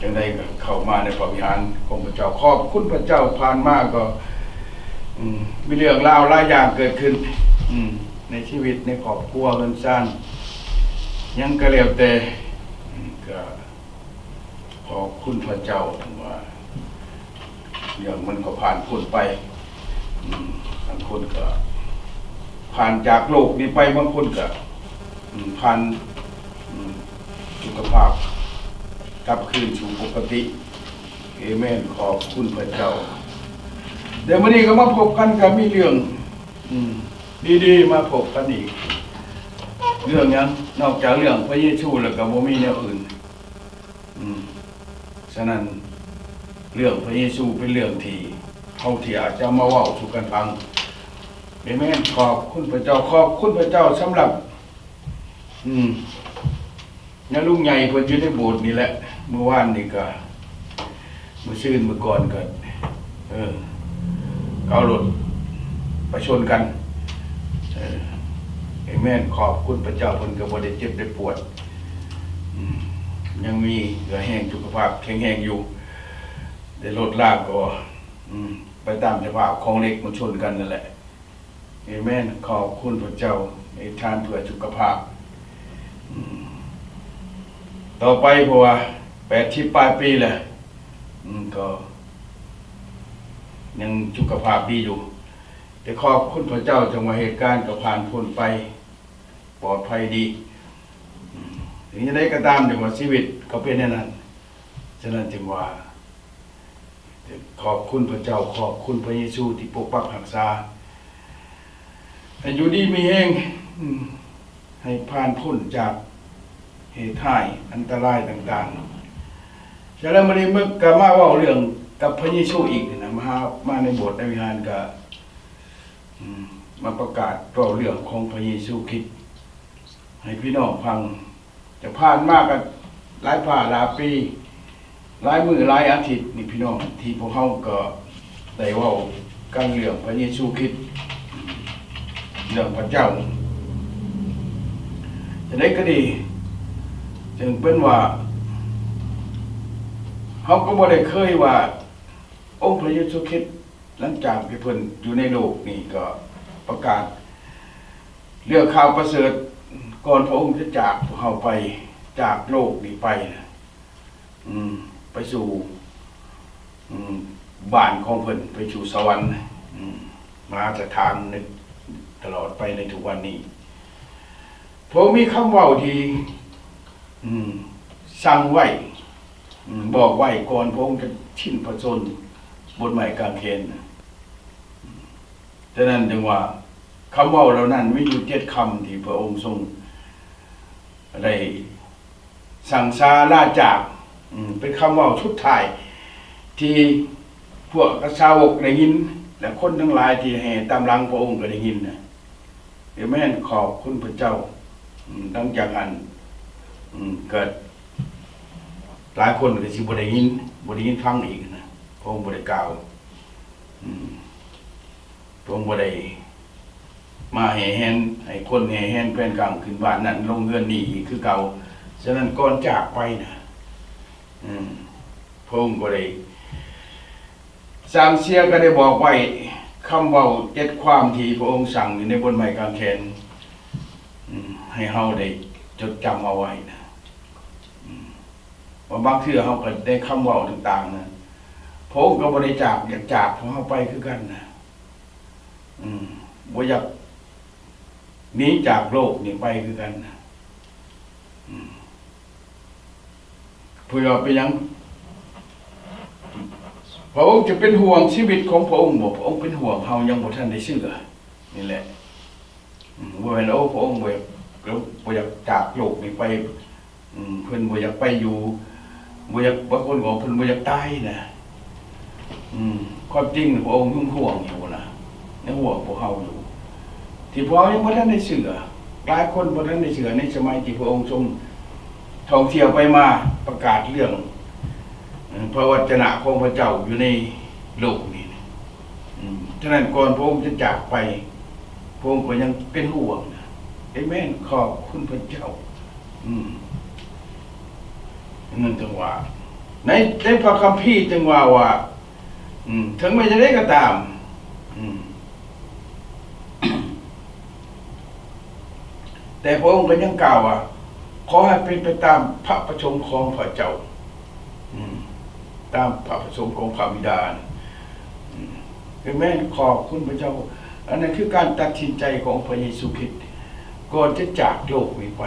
ຈັ່ງໃດກໍເຂົ້າມາໃນພະວິຫານຂອງພະເຈົ້າ. ຂອບຄຸນພະເຈົ້າ, ຜ່ານມາກໍ ອືມ ມີເລື່ອງລາວຫຼາຍຢ່າງເກີດຂຶ້ນ ອືມ ໃນຊີວິດ, ໃນຄອບຄົວ, ເຮືອນຊານ, ຫຍັງກໍແລ້ວແຕ່ ອືມ ກໍ ຂອບຄຸນພະເຈົ້າວ່າ ເລື່ອງມັນກໍຜ່ານພົ້ນໄປ. ອືມ ບາງຄົນກໍຜ່ານຈາກໂລກນີ້ໄປ, ບາງຄົນກໍ ອືມ ຜ່ານ ອືມ ສຸຂະພາບກັບຄືນສູ່ປົກກະຕິ. ເອເມນ. ຂອບຄຸນພະເຈົ້າ. ແຕ່ມື້ນີ້ກໍມາພົບກັນ, ກໍມີເລື່ອງ ອືມ ດີໆ ມາພົບກັນອີກ. ເລື່ອງຫຍັງ? ນອກຈາກເລື່ອງພະເຢຊູແລ້ວກໍບໍ່ມີແນວອື່ນ. ອືມ ສະນັ້ນ ເລື່ອງພະເຢຊູເປັນເລື່ອງທີ່ເຮົາທີ່ອາດຈະມາເວົ້າສູ່ກັນຟັງ. ເອເມນ. ຂອບຄຸນພະເຈົ້າ, ຂອບຄຸນພະເຈົ້າສຳລັບ ອືມ ຍາລຸງໃຫຍ່ເພິ່ນຢູ່ໃນໂບດນີ້ແຫຼະ. ມື້ວານນີ້ກໍ ມື້ຊືນມື້ກ່ອນກໍ ເອີ ເອົາລົດໄປຊົນກັນ. ເອີ ເອເມນ. ຂອບຄຸນພະເຈົ້າ, ເພິ່ນກໍບໍ່ໄດ້ເຈັບໄດ້ປວດ, ອືມ ຍັງມີເຫື່ອແຮງ, ສຸຂະພາບແຂງແຮງຢູ່. ແຕ່ລົດລາກໍ ອືມ ໄປຕາມສະພາບ, ຂອງເຫຼັກມັນຊົນກັນນັ້ນແຫຼະ. ເອເມນ. ຂອບຄຸນພະເຈົ້າ, ອະທິຖານເພື່ອສຸຂະພາບ ອືມ ຕໍ່ໄປ, ເພາະວ່າແປດສິບປາຍປີແລ້ວ ອືມ ກໍຍັງສຸຂະພາບດີຢູ່. ແຕ່ຂອບຄຸນພະເຈົ້າ ຈັ່ງວ່າເຫດການກໍຜ່ານພົ້ນໄປ ປອດໄພດີ. ອືມ ເຖິງຈັ່ງໃດກໍຕາມ, ຈັ່ງວ່າຊີວິດກໍເປັນແນວນັ້ນ. ສະນັ້ນຈຶ່ງວ່າ ຂອບຄຸນພະເຈົ້າ, ຂອບຄຸນພະເຢຊູທີ່ປົກປັກຮັກສາ ໃຫ້ຢູ່ດີມີແຮງ, ອືມ ໃຫ້ຜ່ານພົ້ນຈາກເຫດຮ້າຍອັນຕະລາຍຕ່າງໆ. ສະນັ້ນ ມື້ນີ້ກະມາເວົ້າເລື່ອງກັບພະເຢຊູອີກນະ, ມາຫາ ມາໃນໂບດໃນວິຫານກະ ອືມ ມາປະກາດເວົ້າເລື່ອງຂອງພະເຢຊູຄຣິດໃຫ້ພີ່ນ້ອງຟັງ. ຈະຜ່ານມາກໍຫຼາຍພາຫຼາຍປີ, ຫຼາຍມື້ຫຼາຍອາທິດນີ້ ພີ່ນ້ອງ, ທີ່ພວກເຮົາກໍໄດ້ເວົ້າກັນເລື່ອງພະເຢຊູຄຣິດ, ເລື່ອງພະເຈົ້າ. ຈັ່ງໃດກໍດີ, ເຖິງເປັນວ່າເຮົາກໍບໍ່ໄດ້ເຄີຍວ່າ ອົງພະເຢຊູຄຣິດ ຫຼັງຈາກທີ່ເພິ່ນຢູ່ໃນໂລກນີ້ ກໍປະກາດເລື່ອງຂ່າວປະເສີດ ກ່ອນພະອົງຈະຈາກພວກເຮົາໄປ ຈາກໂລກນີ້ໄປນະ ອືມ ໄປສູ່ ອືມ ບ້ານຂອງເພິ່ນ, ໄປສູ່ສະຫວັນ, ອືມ ມະຫາສະຖານ ໃນ ຕະຫຼອດໄປໃນທຸກວັນນີ້. ເພິ່ນມີຄຳເວົ້າທີ່ ອືມ ສັ່ງໄວ້ ອືມ ບອກໄວ້ກ່ອນພະອົງຈະສິ້ນພະຊົນບົນໄມ້ກາງເຂນ. ສະນັ້ນຈຶ່ງວ່າ ຄຳເວົ້າເຫຼົ່ານັ້ນມີຢູ່ເຈັດຄຳທີ່ພະອົງຊົງໄດ້ສັ່ງສາລາຈາກ, ອືມ ເປັນຄຳເວົ້າສຸດທ້າຍທີ່ພວກສາວົກໄດ້ຍິນ ແລະ ຄົນທັງຫຼາຍທີ່ແຫ່ຕາມຫຼັງພະອົງກໍໄດ້ຍິນນະ. ເອເມນ. ຂອບຄຸນພະເຈົ້າ. ອືມ ຫຼັງຈາກນັ້ນ ອືມ ກໍຫຼາຍຄົນກໍຊິບໍ່ໄດ້ຍິນ, ບໍ່ໄດ້ຍິນຟັງອີກນະ, ພະອົງບໍ່ໄດ້ກ່າວ. ອືມ ພະອົງບໍ່ໄດ້ມາແຫ່ແຫນ, ໃຫ້ຄົນແຫ່ແຫນແຂວນກາງຂຶ້ນບ້ານນັ້ນ ລົງເຮືອນນີ້ອີກຄືເກົ່າ. ສະນັ້ນ ກ່ອນຈາກໄປນະ ອືມ ພະອົງກໍໄດ້ ຊ່າງເຊຍກໍໄດ້ບອກໄວ້ ຄຳເວົ້າເຈັດຄວາມທີ່ພະອົງສັ່ງຢູ່ໃນບົນໄມ້ກາງແຂນ ອືມ ໃຫ້ເຮົາໄດ້ຈົດຈຳເອົາໄວ້ນະ ອືມ ວ່າບາງເທື່ອເຮົາກໍໄດ້ຄຳເວົ້າຕ່າງໆນະ ພະອົງກໍບໍ່ໄດ້ຈາກ ຢາກຈາກພວກເຮົາໄປຄືກັນນະ ອືມ ບໍ່ຢາກໜີຈາກໂລກນີ້ໄປຄືກັນນະ ອືມ. ເພື່ອເປັນຫຍັງ? ພະອົງຈະເປັນຫ່ວງຊີວິດຂອງພະອົງບໍ? ພະອົງເປັນຫ່ວງເຮົາຍັງບໍ່ທັນໄດ້ເຊື່ອນີ້ແຫຼະ. ອືມ ບໍ່ແມ່ນ ໂອ້ ພະອົງບໍ່ຢາກ ບໍ່ຢາກຈາກໂລກນີ້ໄປ. ອືມ ເພິ່ນບໍ່ຢາກໄປຢູ່ ບໍ່ຢາກ ບາງຄົນກໍເພິ່ນບໍ່ຢາກຕາຍນະ. ອືມ ຄວາມຈິງພະອົງຍັງຫ່ວງຢູ່ນະ, ຍັງຫ່ວງພວກເຮົາຢູ່ ທີ່ພວກເຮົາຍັງບໍ່ທັນໄດ້ເຊື່ອ. ຫຼາຍຄົນບໍ່ທັນໄດ້ເຊື່ອໃນສະໄໝທີ່ພະອົງຊົງທ່ອງທ່ຽວໄປມາ ປະກາດເລື່ອງ ເອີ ພະວະຈະນະຂອງພະເຈົ້າຢູ່ໃນໂລກນີ້. ອືມ ສະນັ້ນ ກ່ອນພະອົງຈະຈາກໄປ ພະອົງກໍຍັງເປັນຫ່ວງນະ. ເອເມນ. ຂອບຄຸນພະເຈົ້າ. ອືມ ນັ້ນຈັ່ງວ່າ ໃນ ໃນພະຄຳພີຈຶ່ງວ່າ ວ່າ ອືມ ເຖິງແມ່ນຈັ່ງໃດກໍຕາມ ອືມ ແຕ່ພະອົງກໍຍັງກ່າວວ່າ ຂໍໃຫ້ເປັນໄປຕາມພະປະສົງຂອງພະເຈົ້າ ອືມ ຕາມພະປະສົງຂອງພະບິດາ ອືມ ເອເມນ. ຂອບຄຸນພະເຈົ້າ. ອັນນັ້ນຄືການຕັດສິນໃຈຂອງພະເຢຊູຄຣິດ ກ່ອນຈະຈາກໂລກນີ້ໄປ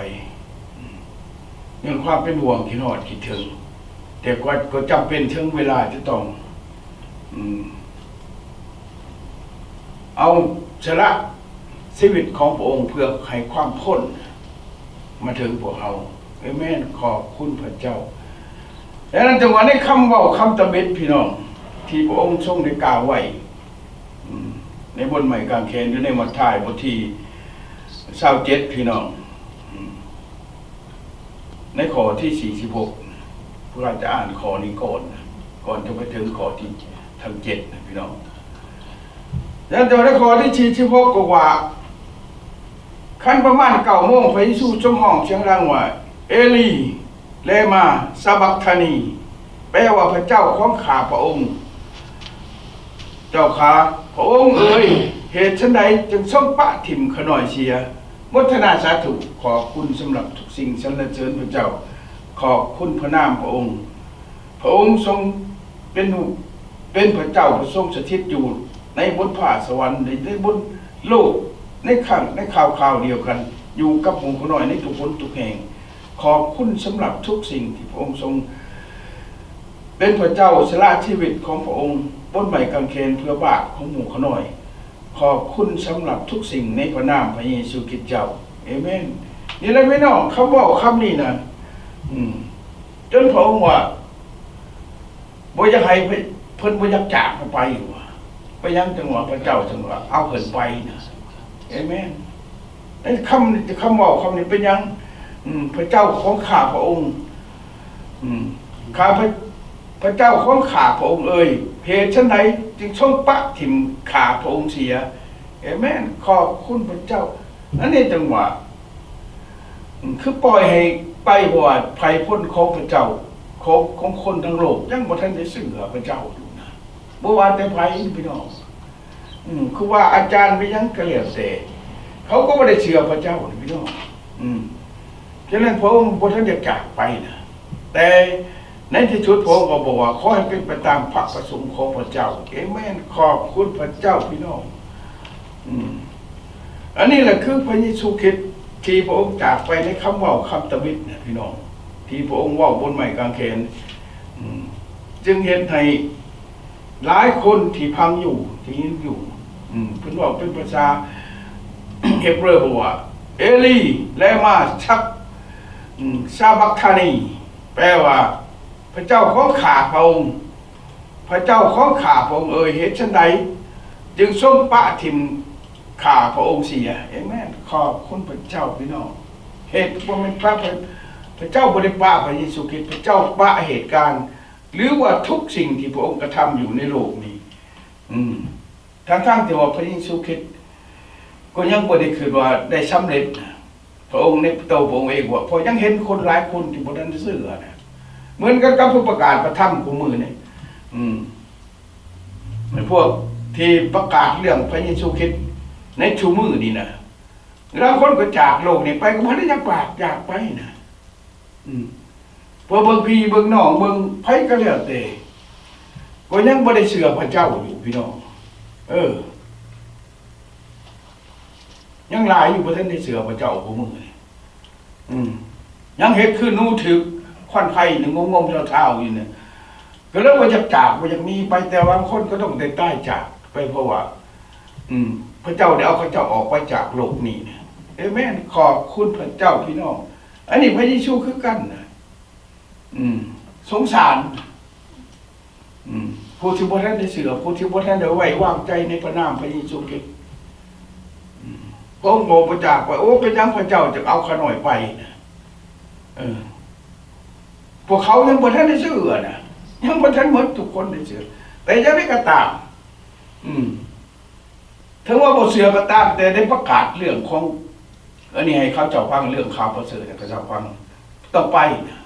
ອືມ ຍ້ອນຄວາມເປັນຫ່ວງຄິດຮອດຄິດເຖິງ ແຕ່ກໍ ກໍຈຳເປັນເຖິງເວລາຈະຕ້ອງ ອືມ ເອົາສະຫຼະຊີວິດຂອງພະອົງເພື່ອໃຫ້ຄວາມພົ້ນມາເຖິງພວກເຮົາ. ເອເມນ. ຂອບຄຸນພະເຈົ້າ. ແລະນັ້ນຈຶ່ງວ່າໃນຄຳເວົ້າຄຳຕຳອິດ ພີ່ນ້ອງ ທີ່ພະອົງຊົງໄດ້ກ່າວໄວ້ ອືມ ໃນບົນໄມ້ກາງແຂນ ຢູ່ໃນມັດທາຍບົດທີຊາວເຈັດ ພີ່ນ້ອງ ອືມ ໃນຂໍ້ທີສີ່ສິບຫົກ ພວກເຮົາຈະອ່ານຂໍ້ນີ້ກ່ອນ ກ່ອນຈະໄປເຖິງຂໍ້ທີທັງເຈັດນະ ພີ່ນ້ອງ. ແລ້ວໃນຂໍ້ທີສີ່ສິບຫົກ ກໍວ່າ ຄັນປະມານເກົ້າໂມງ ພະເຢຊູຊົງຮ້ອງສຽງດັງວ່າ ເອລີ ແລມາ ຊາບັກທານີ ແປວ່າ ພະເຈົ້າຂອງຂ້າພະອົງ ເຈົ້າຂ້າ ພະອົງເອີຍ ເຫດສັນໃດຈຶ່ງຊົງປະຖິ້ມຂ້ານ້ອຍເສຍ? ໂມທະນາສາທຸ ຂອບຄຸນສຳລັບທຸກສິ່ງ ສັນລະເສີນພະເຈົ້າ ຂອບຄຸນພະນາມພະອົງ. ພະອົງຊົງເປັນ ເປັນພະເຈົ້າ ຜູ້ຊົງສະຖິດຢູ່ໃນບົນຟ້າສະຫວັນ ໃນ ໃນບົນໂລກ ໃນຄັ້ງ ໃນຄາວໆດຽວກັນ ຢູ່ກັບໝູ່ຂ້ານ້ອຍໃນທຸກຫົນທຸກແຫ່ງ. ຂອບຄຸນສຳລັບທຸກສິ່ງທີ່ພະອົງຊົງເປັນພະເຈົ້າ ສະຫຼະຊີວິດຂອງພະອົງບົນໄມ້ກາງແຂນເພື່ອບາບຂອງໝູ່ຂ້ານ້ອຍ. ຂອບຄຸນສຳລັບທຸກສິ່ງໃນພະນາມພະເຢຊູຄຣິດເຈົ້າ. ເອເມນ. ນີ້ແຫຼະພີ່ນ້ອງ ຄຳເວົ້າຄຳນີ້ນະ ອືມ ຈົນພະອົງວ່າ ບໍ່ຢາກໃຫ້ເພິ່ນ ເພິ່ນບໍ່ຢາກຈາກເຮົາໄປວ່າ ເປັນຫຍັງຈັ່ງວ່າ ພະເຈົ້າຈຶ່ງວ່າເອົາເພິ່ນໄປນະ? ເອເມນ. ໃນຄຳ ຄຳເວົ້າຄຳນີ້ເປັນຫຍັງ? ອືມ ພະເຈົ້າຂອງຂ້າພະອົງ ອືມ ຂ້າພະ ພະເຈົ້າຂອງຂ້າພະອົງເອີຍ ເຫດສັນໃດຈຶ່ງຊົງປະຖິ້ມຂ້າພະອົງເສຍ? ເອເມນ. ຂອບຄຸນພະເຈົ້າ. ອັນນີ້ຈັ່ງວ່າ ອືມ ຄືປ່ອຍໃຫ້ໄປ ເພາະວ່າໄພພົ້ນຂອງພະເຈົ້າ ຂອງ ຂອງຄົນທັງໂລກຍັງບໍ່ທັນໄດ້ເຊື່ອພະເຈົ້າຢູ່ນະ ບໍ່ວ່າແຕ່ໃຜ ພີ່ນ້ອງ. ອືມ ຄູບາອາຈານໄປຫຍັງກໍແລ້ວແຕ່ ເຂົາກໍບໍ່ໄດ້ເຊື່ອພະເຈົ້ານີ້ ພີ່ນ້ອງ. ອືມ ສະນັ້ນພະອົງບໍ່ທັນໄດ້ຈາກໄປນະ ແຕ່ໃນທີ່ສຸດພະອົງກໍບອກວ່າ ຂໍໃຫ້ເປັນໄປຕາມພະປະສົງຂອງພະເຈົ້າ. ເອເມນ. ຂອບຄຸນພະເຈົ້າ ພີ່ນ້ອງ. ອືມ ອັນນີ້ແຫຼະຄືພະເຢຊູຄຣິດທີ່ພະອົງຈາກໄປໃນຄຳເວົ້າຄຳຕຳອິດນະ ພີ່ນ້ອງ ທີ່ພະອົງເວົ້າບົນໄມ້ກາງແຂນ. ອືມ ຈຶ່ງເຮັດໃຫ້ຫຼາຍຄົນທີ່ຟັງຢູ່ ທີ່ຍິນຢູ່ ອືມ ເພິ່ນເວົ້າເປັນພາສາເຮັບເຣີບອກວ່າ ເອລີ ແລມາ ຊັກ ອືມ ຊາບັກທານີ ແປວ່າ ພະເຈົ້າຂອງຂ້າພະອົງ ພະເຈົ້າຂອງຂ້າພະອົງເອີຍ ເຫດສັນໃດຈຶ່ງຊົງປະຖິ້ມຂ້າພະອົງເສຍ? ເອເມນ. ຂອບຄຸນພະເຈົ້າ ພີ່ນ້ອງ. ເຫດ ບໍ່ແມ່ນປະ ພະ ພະເຈົ້າບໍ່ໄດ້ປະພະເຢຊູຄຣິດ, ພະເຈົ້າປະເຫດການ ຫຼືວ່າທຸກສິ່ງທີ່ພະອົງກະທຳຢູ່ໃນໂລກນີ້. ອືມ. ທັງໆທີ່ວ່າພະເຢຊູຄຣິດກໍຍັງບໍ່ໄດ້ຄິດວ່າໄດ້ສຳເລັດນະ. ພະອົງໃນໂຕພະອົງເອງວ່າ ເພາະຍັງເຫັນຄົນຫຼາຍຄົນທີ່ບໍ່ທັນໄດ້ເຊື່ອນະ. ເໝືອນກັນກັບຜູ້ປະກາດພະທຳຄູ່ມື້ນີ້. ອືມ. ພວກທີ່ປະກາດເລື່ອງພະເຢຊູຄຣິດໃນຊຸມື້ນີ້ນະ, ລາງຄົນກໍຈາກໂລກນີ້ໄປ ກໍບໍ່ໄດ້ຢາກປາກ ຢາກໄປນະ. ອືມ. ເພື່ອເບິ່ງພີ່ເບິ່ງນ້ອງ ເບິ່ງໃຜກໍແລ້ວແຕ່ ກໍຍັງບໍ່ໄດ້ເຊື່ອພະເຈົ້າຢູ່ ພີ່ນ້ອງ. ເອີ. ຍັງຫຼາຍຢູ່ ບໍ່ທັນໄດ້ເຊື່ອພະເຈົ້າຄູ່ມື້ນີ້. ອືມ. ຍັງເຮັດຄືໜູຖືກຄວັນໄຟນີ້ ງົມໆທ້າວໆຢູ່ນີ້. ກໍເລີຍບໍ່ຢາກຈາກ ບໍ່ຢາກໜີໄປ, ແຕ່ບາງຄົນກໍຕ້ອງໄດ້ຕາຍຈາກໄປ ເພາະວ່າ ອືມ ພະເຈົ້າໄດ້ເອົາເຂົາເຈົ້າອອກໄປຈາກໂລກນີ້. ເອເມນ. ຂອບຄຸນພະເຈົ້າ ພີ່ນ້ອງ. ອັນນີ້ພະເຢຊູຄືກັນນະ. ອືມ. ສົງສານ. ອືມ. ຜູ້ທີ່ບໍ່ທັນໄດ້ເຊື່ອ, ຜູ້ທີ່ບໍ່ທັນໄດ້ໄວ້ວາງໃຈໃນພະນາມພະເຢຊູຄຣິດ. ອືມ. ພະອົງກໍບໍ່ຈາກໄປ. ໂອ້ ເປັນຫຍັງພະເຈົ້າຈຶ່ງເອົາຂ້ານ້ອຍໄປນະ? ເອີ. ພວກເຂົາຍັງບໍ່ທັນໄດ້ເຊື່ອນະ, ຍັງບໍ່ທັນໝົດທຸກຄົນໄດ້ເຊື່ອ. ແຕ່ຢ່າງໃດກໍຕາມ, ອືມ, ເຖິງວ່າບໍ່ເຊື່ອກໍຕາມ, ແຕ່ໄດ້ປະກາດເລື່ອງຂອງອັນນີ້ໃຫ້ເຂົາເຈົ້າຟັງ, ເລື່ອງຂ່າວປະເສີດໃຫ້ເຂົາເຈົ້າຟັງ, ຕ້ອງໄປນະ.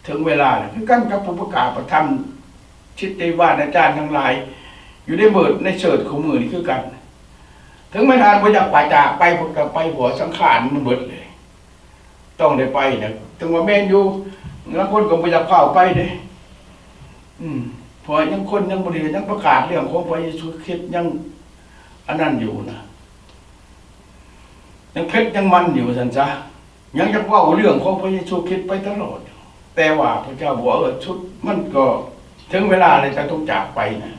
ເຖິງເວລາແລ້ວ ຄືກັນກັບຜູ້ປະກາດພະທຳ ສິດທິບານອາຈານທັງຫຼາຍ ຢູ່ໃນເບີດໃນເສີດຂອງມື້ນີ້ຄືກັນ. ເຖິງແມ່ນທ່ານບໍ່ຢາກປາຈາກໄປ ເພິ່ນກໍໄປ ເພາະວ່າສັງຂານມັນເບິດເລີຍ ຕ້ອງໄດ້ໄປນະ. ເຖິງວ່າແມ່ນຢູ່ ລາງຄົນກໍບໍ່ຢາກຟ້າວໄປເດ້ ອືມ ເພາະວ່າຍັງ ຄົນຍັງບໍ່ໄດ້ ຍັງປະກາດເລື່ອງຂອງພະເຢຊູຄຣິດ ຍັງອັນນັ້ນຢູ່ນະ ຍັງເຜັດຍັງມັນຢູ່ ວ່າຊັ້ນຊະ. ຍັງຢາກເວົ້າເລື່ອງຂອງພະເຢຊູຄຣິດໄປຕະຫຼອດ. ແຕ່ວ່າພະເຈົ້າບອກວ່າ ເອີ ຊຸດມັນກໍເຖິງເວລາແລ້ວ ເຈົ້າຕ້ອງຈາກໄປນະ.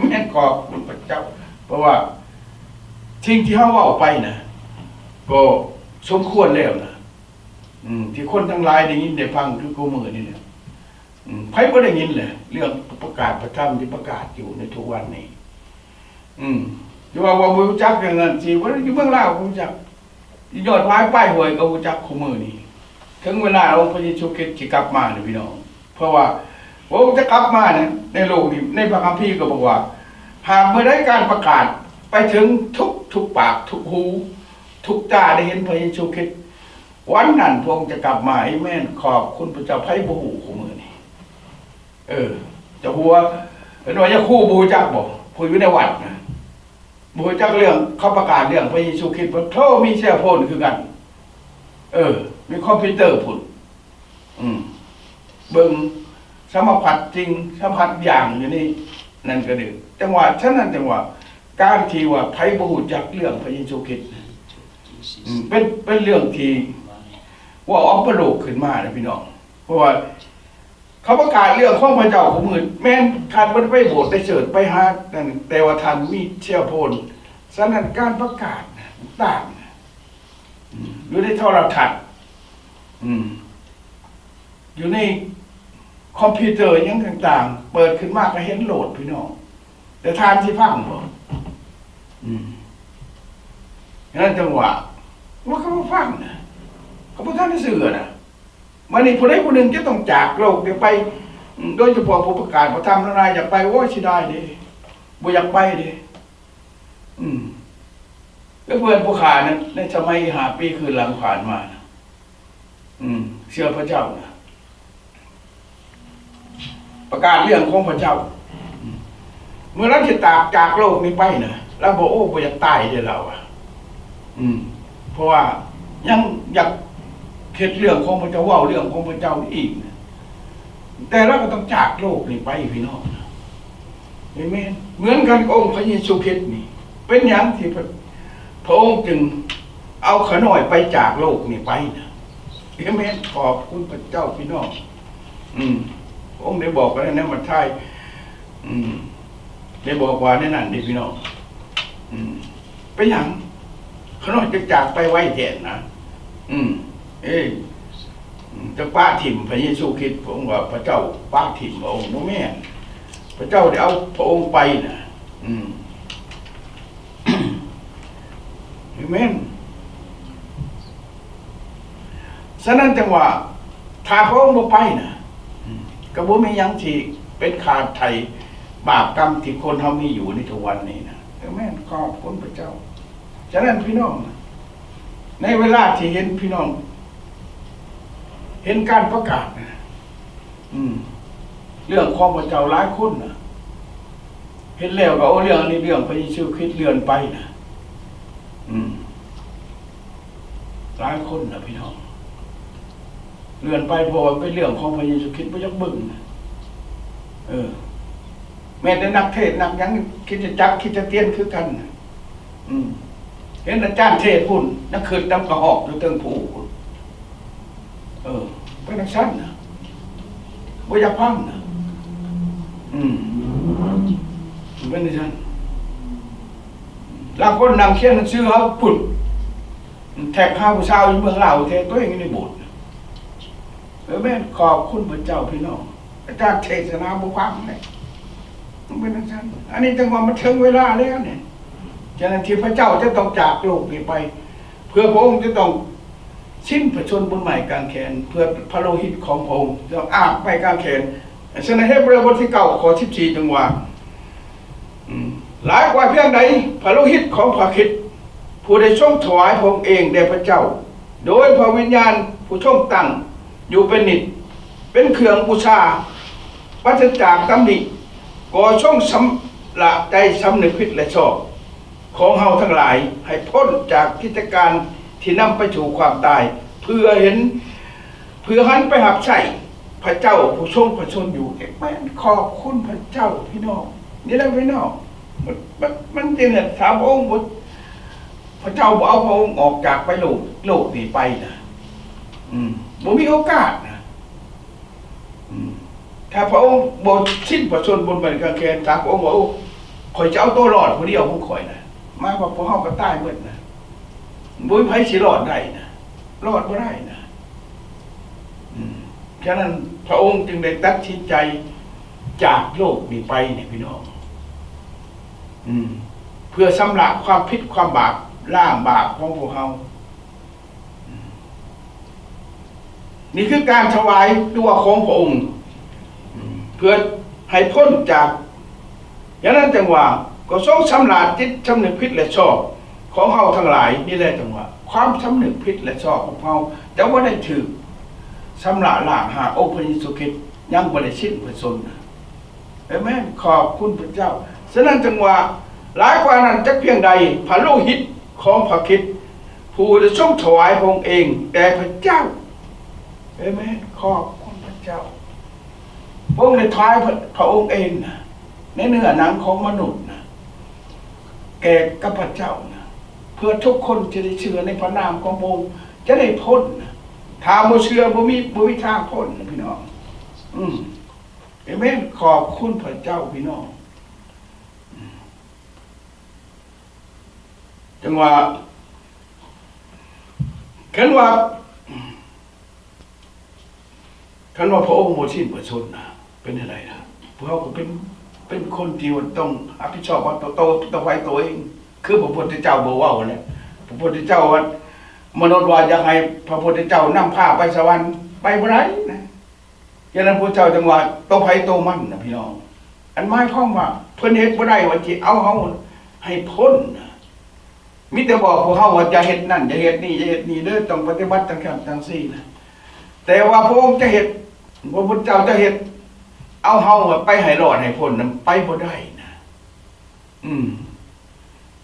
ແມ່ນຂອບຄຸນພະເຈົ້າ ເພາະວ່າສິ່ງທີ່ເຮົາເວົ້າໄປນະ ກໍສົມຄວນແລ້ວນະ ອືມ ທີ່ຄົນທັງຫຼາຍໄດ້ຍິນໄດ້ຟັງຄືຄູ່ມື້ນີ້ແຫຼະ. ອືມ ໃຜບໍ່ໄດ້ຍິນແຫຼະ ເລື່ອງປະກາດພະທຳທີ່ປະກາດຢູ່ໃນທຸກວັນນີ້? ອືມ ຫຼືວ່າ ວ່າບໍ່ຮູ້ຈັກ ຢ່າງນັ້ນຊິ ບໍ່ໄດ້ຢູ່ເມືອງລາວກໍຮູ້ຈັກ ຢູ່ຍອດຫວາຍປາຍຫ້ວຍກໍຮູ້ຈັກຄູ່ມື້ນີ້. ເຖິງເວລາອົງພະເຢຊູຄຣິດຊິກັບມານະພີ່ນ້ອງ ເພາະວ່າພະອົງຈະກັບມານະ ໃນໂລກນີ້ ໃນພະຄຳພີກໍບອກວ່າ ຫາກເມື່ອໃດການປະກາດໄປເຖິງທຸກ ທຸກປາກ ທຸກຫູ ທຸກຕາໄດ້ເຫັນພະເຢຊູຄຣິດ ວັນນັ້ນພະອົງຈະກັບມາ. ເອເມນ ຂອບຄຸນພະເຈົ້າ. ໃຜບໍ່ຮູ້ຄູ່ມື້ນີ້? ເອີ ເຈົ້າຮູ້ວ່າ ເພິ່ນວ່າ ຢາຄູ ບໍ່ຮູ້ຈັກບໍ່? ຜູ້ຢູ່ໃນວັດນະ ບໍ່ຮູ້ຈັກເລື່ອງ ເຂົາປະກາດເລື່ອງພະເຢຊູຄຣິດ ເພິ່ນໂທມີເຊວໂຟນຄືກັນ ເອີ ມີຄອມພິວເຕີພຸ້ນ ອືມ ເບິ່ງສາມະພັດສິ່ງສາມະພັດຢ່າງຢູ່ໃນນັ້ນກໍດີ. ຈັ່ງວ່າ ສະນັ້ນຈັ່ງວ່າ ການທີ່ວ່າໃຜບໍ່ຮູ້ຈັກເລື່ອງພະເຢຊູຄຣິດ ອືມ ເປັນ ເປັນເລື່ອງທີ່ເວົ້າອັບປະໂລກຂຶ້ນມານະພີ່ນ້ອງ ເພາະວ່າ ເຂົາປະກາດເລື່ອງຂອງພະເຈົ້າຄູ່ມື້ ແມ່ນທ່ານບໍ່ໄດ້ໄປໂບດໄປເສີດໄປຫານັ້ນ ແຕ່ວ່າທ່ານມີເຊວໂຟນ. ສະນັ້ນການປະກາດຕ່າງໆ ອືມ ຢູ່ໃນໂທລະທັດ ອືມ ຢູ່ໃນຄອມພິວເຕີຫຍັງຕ່າງໆ ເປີດຂຶ້ນມາກໍເຫັນໂລດພີ່ນ້ອງ ແຕ່ທ່ານຊິຟັງບໍ່? ອືມ ນັ້ນຈັ່ງວ່າ ວ່າເຂົາບໍ່ຟັງນະ ເຂົາບໍ່ທັນໄດ້ເຊື່ອນະ. ບັດນີ້ຜູ້ໃດຜູ້ໜຶ່ງຈະຕ້ອງຈາກໂລກນີ້ໄປ ໂດຍສະເພາະຜູ້ປະກາດພະທຳທັງຫຼາຍຢາກໄປ ໂອ້ຍ ເສຍດາຍເດ້ ບໍ່ຢາກໄປເດ້ ອືມ ແລະ ເພື່ອນຜູ້ຂ້ານັ້ນ ໃນສະໄໝຫ້າປີຄືນຫຼັງຜ່ານມານະ ອືມ ເຊື່ອພະເຈົ້ານະ ປະກາດເລື່ອງຂອງພະເຈົ້າ ເມື່ອລາວຊິຕາກຈາກໂລກນີ້ໄປນະ ລາວບອກ ໂອ້ ບໍ່ຢາກຕາຍເດ້ລາວວ່າ ອືມ ເພາະວ່າຍັງຢາກເຮັດເລື່ອງຂອງພະເຈົ້າ ເວົ້າເລື່ອງຂອງພະເຈົ້າອີກນະ ແຕ່ລາວກໍຕ້ອງຈາກໂລກນີ້ໄປພີ່ນ້ອງ ເອເມນ. ເໝືອນກັນອົງພະເຢຊູຄຣິດນີ້ ເປັນຫຍັງທີ່ພະ ພະອົງຈຶ່ງເອົາຂ້ານ້ອຍໄປຈາກໂລກນີ້ໄປນະ? ເອເມນ. ຂອບຄຸນພະເຈົ້າພີ່ນ້ອງ. ອືມ ພະອົງໄດ້ບອກໄວ້ໃນມັດທາຍ ອືມ ໄດ້ບອກວ່າໃນນັ້ນເດ້ພີ່ນ້ອງ. ອືມ ເປັນຫຍັງຂ້ານ້ອຍຈຶ່ງຈາກໄປໄວແທ້ນະ? ອືມ ເອີ ຈະປະຖິ້ມພະເຢຊູຄຣິດ ພະອົງວ່າພະເຈົ້າປະຖິ້ມພະອົງ ບໍ່ແມ່ນ ພະເຈົ້າໄດ້ເອົາພະອົງໄປນະ. ອືມ ເອເມນ. ສະນັ້ນຈັ່ງວ່າ ຖ້າພະອົງບໍ່ໄປນະ ອືມ ກໍບໍ່ມີຫຍັງທີ່ເປັນຄ່າໄຖ່ບາບກຳທີ່ຄົນເຮົາມີຢູ່ໃນທຸກວັນນີ້ນະ. ເອເມນ. ຂອບຄຸນພະເຈົ້າ. ສະນັ້ນພີ່ນ້ອງ ໃນເວລາທີ່ເຫັນພີ່ນ້ອງເຫັນການປະກາດນະ ອືມ ເລື່ອງຂອງພະເຈົ້າ ຫຼາຍຄົນນະ ເຫັນແລ້ວກໍເອົາເລື່ອງອັນນີ້ ເລື່ອງພະເຢຊູຄຣິດເລື່ອນໄປນະ. ອືມ ຫຼາຍຄົນນະພີ່ນ້ອງ ເລື່ອນໄປ ເພາະວ່າເປັນເລື່ອງຂອງພະເຢຊູຄຣິດ ບໍ່ຢາກເບິ່ງນະ. ເອີ ແມ້ແຕ່ນັກເທດນັກຫຍັງ ຄຣິສຕະຈັກ ຄຣິສຕຽນຄືກັນນະ. ອືມ ເຫັນອາຈານເທດພຸ້ນ ຍັງຂຶ້ນຕຳກະຫອກຢູ່ເທິງພູພຸ້ນ. ເອີ ເປັນຈັ່ງຊັ້ນນະ ບໍ່ຢາກຟັງນະ. ອືມ ເປັນຈັ່ງຊັ້ນ. ລາງຄົນນັ່ງຂຽນໜັງສືເຮົາພຸ້ນ ແທັກຫາຜູ້ສາວຢູ່ເມືອງລາວແທ້ ຕົວເອງຢູ່ໃນໂບດນະ. ເອີ ແມ່ນ. ຂອບຄຸນພະເຈົ້າພີ່ນ້ອງ. ອາຈານເທດສະນາບໍ່ຟັງເດ້ ມັນເປັນຈັ່ງຊັ້ນ. ອັນນີ້ຈັ່ງວ່າມັນເຖິງເວລາແລ້ວນີ້ ສະນັ້ນທີ່ພະເຈົ້າຈະຕ້ອງຈາກໂລກນີ້ໄປ ເພື່ອພະອົງຈະຕ້ອງສິ້ນພະຊົນບົນໄມ້ກາງແຂນ ເພື່ອພະໂລຫິດຂອງພະອົງຈະອາບໄມ້ກາງແຂນ. ສະນັ້ນເຮັບເບຣບົດທີເກົ້າ ຂໍ້ສິບສີ່ ຈຶ່ງວ່າ ອືມ ຫຼາຍກວ່າພຽງໃດ ພະໂລຫິດຂອງພະຄຣິດ ຜູ້ໄດ້ຊົງຖວາຍພະອົງເອງແດ່ພະເຈົ້າ ໂດຍພະວິນຍານຜູ້ຊົງຕັ້ງຢູ່ເປັນນິດ ເປັນເຄື່ອງບູຊາ ປາສະຈາກຕຳໜິ ກໍຊົງຊຳລະໃຈສຳນຶກຜິດແລະຊອບຂອງເຮົາທັງຫຼາຍ ໃຫ້ພົ້ນຈາກກິດຈະການທີ່ນຳໄປສູ່ຄວາມຕາຍ ເພື່ອເຫັນ ເພື່ອຫັນໄປຮັບໃຊ້ພະເຈົ້າຜູ້ຊົງພະຊົນຢູ່. ແມ່ນ ຂອບຄຸນພະເຈົ້າພີ່ນ້ອງ. ນີ້ແຫຼະພີ່ນ້ອງ ມັນ ມັນ ມັນຈຶ່ງ ຖ້າພະອົງບໍ່ ພະເຈົ້າບໍ່ເອົາພະອົງອອກຈາກໄປໂລກ ໂລກນີ້ໄປນະ ອືມ ບໍ່ມີໂອກາດນະ ອືມ ຖ້າພະອົງບໍ່ສິ້ນພະຊົນບົນໄມ້ກາງແຂນ ຖ້າພະອົງວ່າ ໂອ້ ຂ້ອຍຈະເອົາຕົວລອດຜູ້ດຽວຂອງຂ້ອຍນະ ໝາຍຄວາມວ່າພວກເຮົາກໍຕາຍໝົດນະ ບໍ່ມີໃຜຊິລອດໄດ້ນະ ລອດບໍ່ໄດ້ນະ ອືມ ສະນັ້ນພະອົງຈຶ່ງໄດ້ຕັດສິນໃຈຈາກໂລກນີ້ໄປນີ້ພີ່ນ້ອງ ອືມ ເພື່ອຊຳລະຄວາມຜິດຄວາມບາບ ລ້າງບາບຂອງພວກເຮົາ. ນີ້ຄືການຖວາຍຕົວຂອງພະອົງ ເພື່ອໃຫ້ພົ້ນຈາກ ດັ່ງນັ້ນຈຶ່ງວ່າ ກໍຊົງຊຳລະຈິດສຳນຶກຜິດແລະຊອບຂອງເຮົາທັງຫຼາຍ. ນີ້ແຫຼະຈຶ່ງວ່າ ຄວາມສຳນຶກຜິດແລະຊອບຂອງເຮົາຈະບໍ່ໄດ້ຖືກຊຳລະລ້າງ ຫາກອົງພະເຢຊູຄຣິດຍັງບໍ່ໄດ້ສິ້ນພະຊົນ. ເອເມນ. ຂອບຄຸນພະເຈົ້າ. ສະນັ້ນຈຶ່ງວ່າ ຫຼາຍກວ່ານັ້ນຈັກພຽງໃດ ພະໂລຫິດຂອງພະຄຣິດ ຜູ້ໄດ້ຊົງຖວາຍພະອົງເອງແດ່ພະເຈົ້າ. ເອເມນ. ຂອບຄຸນພະເຈົ້າ. ພະອົງໄດ້ຖວາຍພະ ພະອົງເອງນະ ໃນເນື້ອໜັງຂອງມະນຸດນະ ແກ່ກັບພະເຈົ້ານະ ເພື່ອທຸກຄົນຈະໄດ້ເຊື່ອໃນພະນາມຂອງພະອົງ ຈະໄດ້ພົ້ນນະ. ຖ້າບໍ່ເຊື່ອ ບໍ່ມີ ບໍ່ມີທາງພົ້ນນະ ພີ່ນ້ອງ. ອືມ. ເອເມນ. ຂອບຄຸນພະເຈົ້າ ພີ່ນ້ອງ. ຈັ່ງວ່າ ຄັນວ່າ ຄັນວ່າພະອົງບໍ່ສິ້ນພະຊົນນະ ເປັນຈັ່ງໃດນະ? ພວກເຮົາກໍເປັນ ເປັນຄົນທີ່ວ່າຕ້ອງຮັບຜິດຊອບວ່າໂຕ ໂຕ ໂຕໃຜໂຕເອງ. ຄືພະພຸດທະເຈົ້າບໍ່ເວົ້າແຫຼະ ພະພຸດທະເຈົ້າວ່າ ມະນຸດວ່າຢາກໃຫ້ພະພຸດທະເຈົ້ານຳພາໄປສະຫວັນ ໄປບໍ່ໄດ້ນະ. ສະນັ້ນພວກເຈົ້າຈຶ່ງວ່າໂຕໃຜໂຕມັນນະ ພີ່ນ້ອງ. ອັນໝາຍຄວາມວ່າເພິ່ນເຮັດບໍ່ໄດ້ວ່າຊິເອົາເຮົາໃຫ້ພົ້ນນະ. ມີແຕ່ບອກພວກເຮົາວ່າຢ່າເຮັດນັ້ນ ຢ່າເຮັດນີ້ ຢ່າເຮັດນີ້ເດີ ຕ້ອງປະຕິບັດຈັ່ງຊັ້ນຈັ່ງຊີ້ນະ. ແຕ່ວ່າພະອົງຈະເຮັດ ພະພຸດທະເຈົ້າຈະເຮັດເອົາເຮົາໄປໃຫ້ລອດໃຫ້ພົ້ນນະ ໄປບໍ່ໄດ້ນະ. ອືມ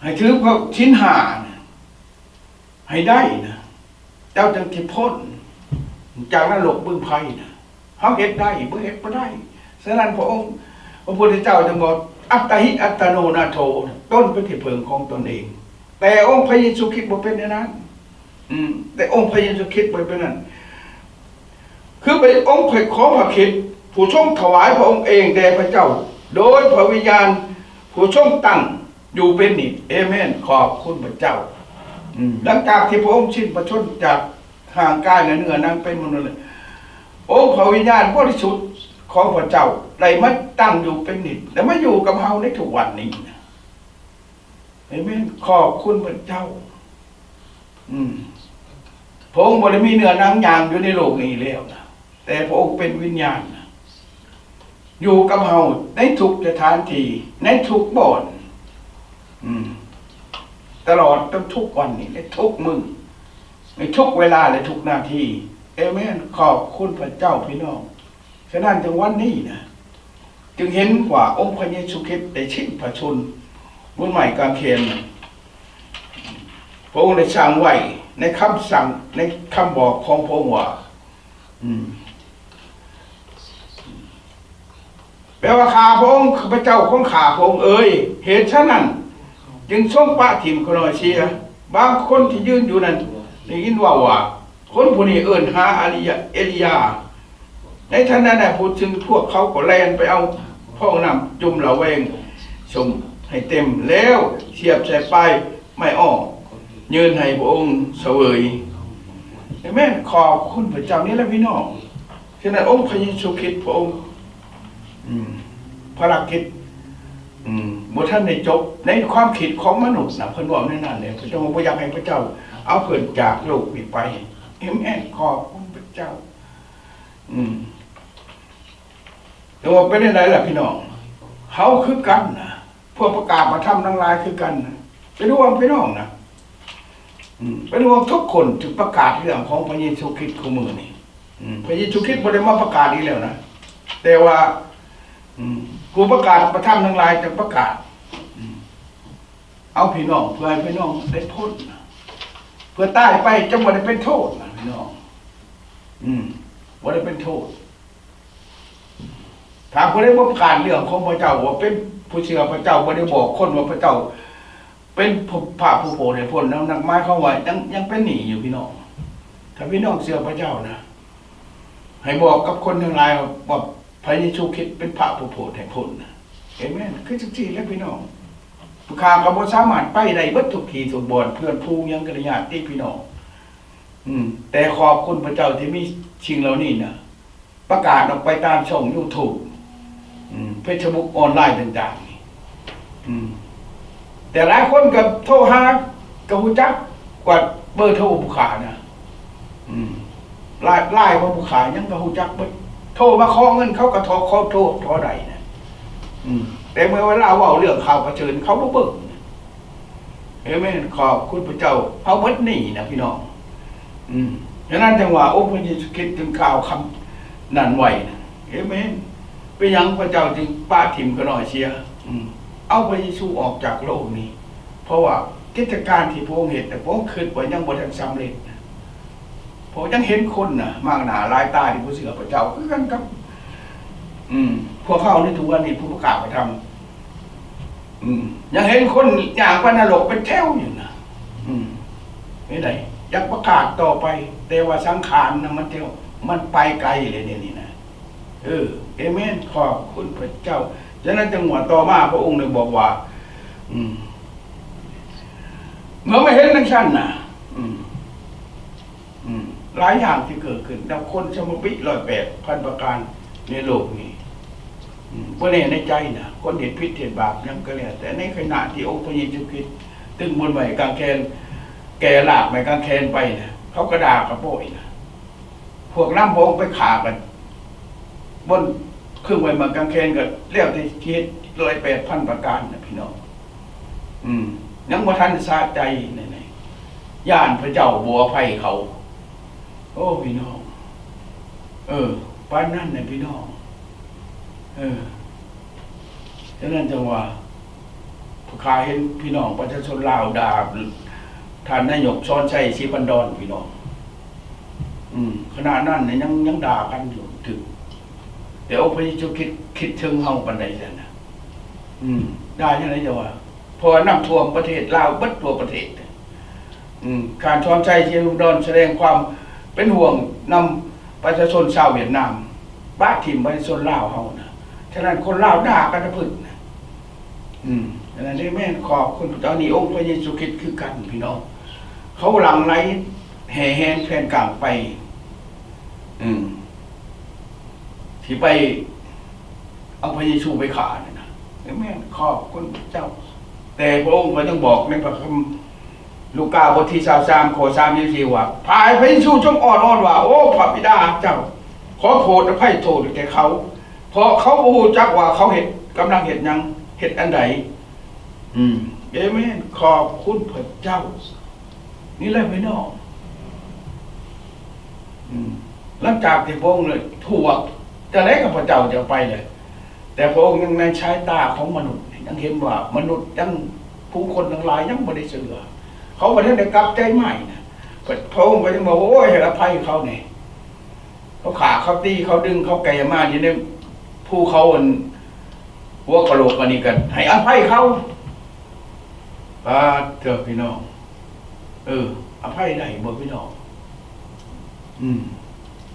ໃຫ້ຖືພະສິນຫ້ານະ ໃຫ້ໄດ້ນະ ເຈົ້າຈຶ່ງຊິພົ້ນຈາກນະລົກບຶງໄຟນະ. ເຮົາເຮັດໄດ້ບໍ່? ເຮັດບໍ່ໄດ້. ສະນັ້ນພະອົງ ພະພຸດທະເຈົ້າຈຶ່ງບອກ ອັດຕາຫິ ອັດຕາໂນ ນາໂຖ ຕົນເປັນທີ່ເພິ່ງຂອງຕົນເອງ. ແຕ່ອົງພະເຢຊູຄຣິດບໍ່ເປັນແນວນັ້ນ. ອືມ ແຕ່ອົງພະເຢຊູຄຣິດບໍ່ເປັນນັ້ນ. ຄືເປັນອົງຂອງພະຄຣິດ ຜູ້ຊົງຖວາຍພະອົງເອງແດ່ພະເຈົ້າ ໂດຍພະວິນຍານຜູ້ຊົງຕັ້ງຢູ່ເປັນນິດ. ເອເມນ. ຂອບຄຸນພະເຈົ້າ. ອືມ ຫຼັງຈາກທີ່ພະອົງສິ້ນພະຊົນຈາກຮ່າງກາຍ ແລະ ເນື້ອໜັງເປັນມະນຸດແລ້ວ ອົງພະວິນຍານບໍລິສຸດຂອງພະເຈົ້າໄດ້ມາຕັ້ງຢູ່ເປັນນິດ ແລະ ມາຢູ່ກັບເຮົາໃນທຸກວັນນີ້ນະ. ເອເມນ. ຂອບຄຸນພະເຈົ້າ. ອືມ ພະອົງບໍ່ໄດ້ມີເນື້ອໜັງຍ່າງຢູ່ໃນໂລກນີ້ແລ້ວນະ ແຕ່ພະອົງເປັນວິນຍານນະ ຢູ່ກັບເຮົາໃນທຸກສະຖານທີ່ ໃນທຸກບ່ອນ. ອືມ ຕະຫຼອດຈົນທຸກວັນນີ້ ໃນທຸກມື້ ໃນທຸກເວລາ ແລະ ທຸກນາທີ. ເອເມນ. ຂອບຄຸນພະເຈົ້າ ພີ່ນ້ອງ. ສະນັ້ນ ເຖິງວັນນີ້ນະ ຈຶ່ງເຫັນວ່າອົງພະເຢຊູຄຣິດໄດ້ສິ້ນພະຊົນບົນໄມ້ກາງເຂນ. ພະອົງໄດ້ສັ່ງໄວ້ໃນຄຳສັ່ງ ໃນຄຳບອກຂອງພະອົງວ່າ ອືມ ແປວ່າ ຂ້າພະອົງ ຂ້າພະເຈົ້າຂອງຂ້າພະອົງເອີຍ, ເຫດສະນັ້ນຈຶ່ງຊົງປະຖິ້ມຂ້ານ້ອຍເສຍ. ບາງຄົນທີ່ຢືນຢູ່ນັ້ນໄດ້ຍິນເວົ້າວ່າ ຄົນຜູ້ນີ້ເອີ້ນຫາອາລິຍະ ເອລີຢາ. ໃນຂະນະນັ້ນ ຜູ້ຊຶງພວກເຂົາກໍແລ່ນໄປເອົາຟອງນ້ຳຈຸ່ມເຫຼົ້າແວງສົ້ມໃຫ້ເຕັມ ແລ້ວສຽບໃສ່ປາຍໄມ້ອ້ອ ຍື່ນໃຫ້ພະອົງສະເຫວີຍ. ເອເມນ. ຂອບຄຸນພະເຈົ້າ. ນີ້ແຫຼະພີ່ນ້ອງ. ສະນັ້ນ ອົງພະເຢຊູຄຣິດພະອົງ ອືມ ພາລະກິດ ອືມ ບໍ່ທັນໄດ້ຈົບໃນຄວາມຄິດຂອງມະນຸດນະ. ເພິ່ນເວົ້າແນວນັ້ນແຫຼະ. ເພິ່ນຈັ່ງວ່າບໍ່ຢາກໃຫ້ພະເຈົ້າເອົາເພິ່ນຈາກໂລກນີ້ໄປ. ເອເມນ. ຂອບຄຸນພະເຈົ້າ. ອືມ ແຕ່ວ່າເປັນຈັ່ງໃດລະພີ່ນ້ອງ? ເຮົາຄືກັນນະ. ພວກປະກາດພະທຳທັງຫຼາຍຄືກັນນະ ເປັນຫ່ວງພີ່ນ້ອງນະ. ອືມ ເປັນຫ່ວງທຸກຄົນທີ່ປະກາດເລື່ອງຂອງພະເຢຊູຄຣິດຄູ່ມື້ນີ້. ອືມ ພະເຢຊູຄຣິດບໍ່ໄດ້ມາປະກາດອີກແລ້ວນະ ແຕ່ວ່າ ອືມ ຜູ້ປະກາດພະທຳທັງຫຼາຍຈະປະກາດ ອືມ ເອົາພີ່ນ້ອງ ເພື່ອໃຫ້ພີ່ນ້ອງໄດ້ພົ້ນນະ ເພື່ອຕາຍໄປຈະບໍ່ໄດ້ເປັນໂທດນະພີ່ນ້ອງ ອືມ ບໍ່ໄດ້ເປັນໂທດ. ຖ້າຜູ້ໃດບໍ່ປະກາດເລື່ອງຂອງພະເຈົ້າ ວ່າເປັນຜູ້ເຊື່ອພະເຈົ້າ ບໍ່ໄດ້ບອກຄົນວ່າພະເຈົ້າເປັນພະຜູ້ໂປດໃຫ້ພົ້ນນັ້ນ ໝາຍຄວາມວ່າຍັງ ຍັງເປັນໜີ້ຢູ່ພີ່ນ້ອງ. ຖ້າພີ່ນ້ອງເຊື່ອພະເຈົ້ານະ ໃຫ້ບອກກັບຄົນທັງຫຼາຍວ່າ ພະເຢຊູຄຣິດເປັນພະຜູ້ໂປດໃຫ້ພົ້ນນະ. ເອເມນ. ຄືຈັ່ງຊີ້ແຫຼະພີ່ນ້ອງ ພວກຂ້າກໍບໍ່ສາມາດໄປໄດ້ເບິດທຸກທີ່ທຸກບ່ອນ ເພື່ອນຝູງຫຍັງກໍໄດ້ ຍາດຕິພີ່ນ້ອງ ອືມ ແຕ່ຂອບຄຸນພະເຈົ້າທີ່ມີສິ່ງເຫຼົ່ານີ້ນະ ປະກາດອອກໄປຕາມຊ່ອງຢູທູບ ອືມ ເຟສບຸກ ອອນລາຍຕ່າງໆນີ້ ອືມ ແຕ່ຫຼາຍຄົນກໍໂທຫາ ກໍຮູ້ຈັກກວ່າເບີໂທຜູ້ຂ້ານະ ອືມ ລາຍ ລາຍຂອງຜູ້ຂ້າຫຍັງກໍຮູ້ຈັກເບິດ ໂທມາຂໍເງິນເຂົາກໍຂໍ ຂໍໂທ ຂໍໄດ້ນະ ອືມ ແຕ່ເມື່ອເວລາເວົ້າເລື່ອງຂ່າວປະເຊີນ ເຂົາບໍ່ເບິ່ງ. ເອເມນ. ຂອບຄຸນພະເຈົ້າ ເຮົາເບິດໜີ້ນະພີ່ນ້ອງ ອືມ ສະນັ້ນຈັ່ງວ່າ ໂອ້ ພະເຢຊູຄຣິດຈຶ່ງກ່າວຄຳນັ້ນໄວ້ນະ ເອເມນ. ເປັນຫຍັງພະເຈົ້າຈຶ່ງປະຖິ້ມຂ້ານ້ອຍເສຍ ອືມ ເອົາພະເຢຊູອອກຈາກໂລກນີ້ ເພາະວ່າກິດຈະການທີ່ພະອົງເຮັດນະ ພະອົງຄິດວ່າຍັງບໍ່ທັນສຳເລັດນະ ເພາະຍັງເຫັນຄົນນະ ມາກໜ້າຫຼາຍຕາທີ່ບໍ່ເຊື່ອພະເຈົ້າ ຄືກັນກັບ ອືມ ພວກເຮົາໃນທຸກວັນນີ້ ຜູ້ປະກາດພະທຳ ອືມ ຍັງເຫັນຄົນຍ່າງໄປນະລົກເປັນແຖວຢູ່ນະ ອືມ ເຮັດໃດ ຢາກປະກາດຕໍ່ໄປ ແຕ່ວ່າສັງຂານນະ ມັນເຈົ້າ ມັນໄປໄກແລ້ວດຽວນີ້ນະ ເອີ ເອເມນ. ຂອບຄຸນພະເຈົ້າ. ສະນັ້ນ ຈັງຫວະຕໍ່ມາ ພະອົງໄດ້ບອກວ່າ ອືມ ເມື່ອມາເຫັນຈັ່ງຊັ້ນນະ ອືມ ອືມ ຫຼາຍຢ່າງທີ່ເກີດຂຶ້ນ ແລ້ວຄົນສະມະປິຮ້ອຍແປດພັນປະການໃນໂລກນີ້ ອືມ ບໍ່ແນ່ໃນໃຈນະ ຄົນເຮັດຜິດເຮັດບາບຫຍັງກໍແລ້ວ ແຕ່ໃນຂະນະທີ່ອົງພະເຢຊູຄຣິດຕຶງບົນໄວ້ກາງແຂນ ແກ່ລາກໄມ້ກາງແຂນໄປນະ ເຂົາກໍດ່າກະໂປ້ຍນະ ພວກນຳພະອົງໄປຂ້າກັນ ບົນ ຄຶງໄວ້ໄມ້ກາງແຂນກໍແລ້ວແຕ່ຊິເຮັດ ຮ້ອຍແປດພັນປະການນະພີ່ນ້ອງ ອືມ ຍັງບໍ່ທັນສະໃຈ ນັ້ນ ຢ້ານພະເຈົ້າບໍ່ອະໄພເຂົາ. ໂອ້ ພີ່ນ້ອງ ເອີ ປານນັ້ນນະພີ່ນ້ອງ ເອີ ສະນັ້ນຈັ່ງວ່າ ຂ້າເຫັນພີ່ນ້ອງປະຊາຊົນລາວດ່າທ່ານນາຍົກສອນໄຊ ສີພັນດອນ ພີ່ນ້ອງ ອືມ ຂະນະນັ້ນນະ ຍັງ ຍັງດ່າກັນຢູ່ ຖືກ ແຕ່ອົງພະເຢຊູຄຣິດຄິດເຖິງເຮົາປານໃດຊັ້ນນະ ອືມ ດ່າຈັ່ງໃດເຈົ້າວ່າ ເພາະວ່ານ້ຳຖ້ວມປະເທດລາວເບິດທົ່ວປະເທດ ອືມ ທ່ານສອນໄຊ ສີພັນດອນ ສະແດງຄວາມເປັນຫ່ວງນຳປະຊາຊົນຊາວຫວຽດນາມ ປະຖິ້ມປະຊາຊົນລາວເຮົານະ ສະນັ້ນຄົນລາວດ່າກັນຕະພຶດນະ ອືມ ອັນນັ້ນເດ້ແມ່ນ ຂອບຄຸນພະເຈົ້າ. ນີ້ອົງພະເຢຊູຄຣິດຄືກັນພີ່ນ້ອງ ເຂົາຫຼັ່ງໄຫຼແຫ່ແຫນແຜ່ນກາງໄປ ອືມ ທີ່ໄປເອົາພະເຢຊູໄປຂ້ານັ້ນນະ ແມ່ນ ຂອບຄຸນພະເຈົ້າ. ແຕ່ພະອົງກໍຍັງບອກໃນພະຄຳລູກາບົດທີຊາວສາມ ຂໍ້ສາມສິບສີ່ວ່າ ຝ່າຍພະເຢຊູຊົງອ້ອນວອນວ່າ ໂອ້ ພະບິດາເຈົ້າ ຂໍໂຜດອະໄພໂທດແກ່ເຂົາ ເພາະເຂົາບໍ່ຮູ້ຈັກວ່າເຂົາເຮັດ ກຳລັງເຮັດຫຍັງ ເຮັດອັນໃດ. ອືມ ເອເມນ ຂອບຄຸນພະເຈົ້າ. ນີ້ແຫຼະພີ່ນ້ອງ ອືມ ຫຼັງຈາກທີ່ພະອົງໄດ້ຮູ້ວ່າຈັ່ງໃດກໍພະເຈົ້າຈະໄປແຫຼະ ແຕ່ພະອົງຍັງໃນສາຍຕາຂອງມະນຸດ ຍັງເຫັນວ່າມະນຸດຍັງ ຜູ້ຄົນທັງຫຼາຍຍັງບໍ່ໄດ້ເຊື່ອ ເຂົາບໍ່ທັນໄດ້ກັບໃຈໃໝ່ນະ ພະອົງກໍຍັງບອກ ໂອ້ຍ ໃຫ້ອະໄພເຂົາແດ່ ເຂົາຂ້າ ເຂົາຕີ ເຂົາດຶງ ເຂົາແກ່ມາຢູ່ໃນພູເຂົາ ອັນ ຫົວກະໂຫຼກອັນນີ້ກໍໃຫ້ອະໄພເຂົາ. ປາດເທີພີ່ນ້ອງ ເອີ ອະໄພໄດ້ບໍ່ພີ່ນ້ອງ? ອືມ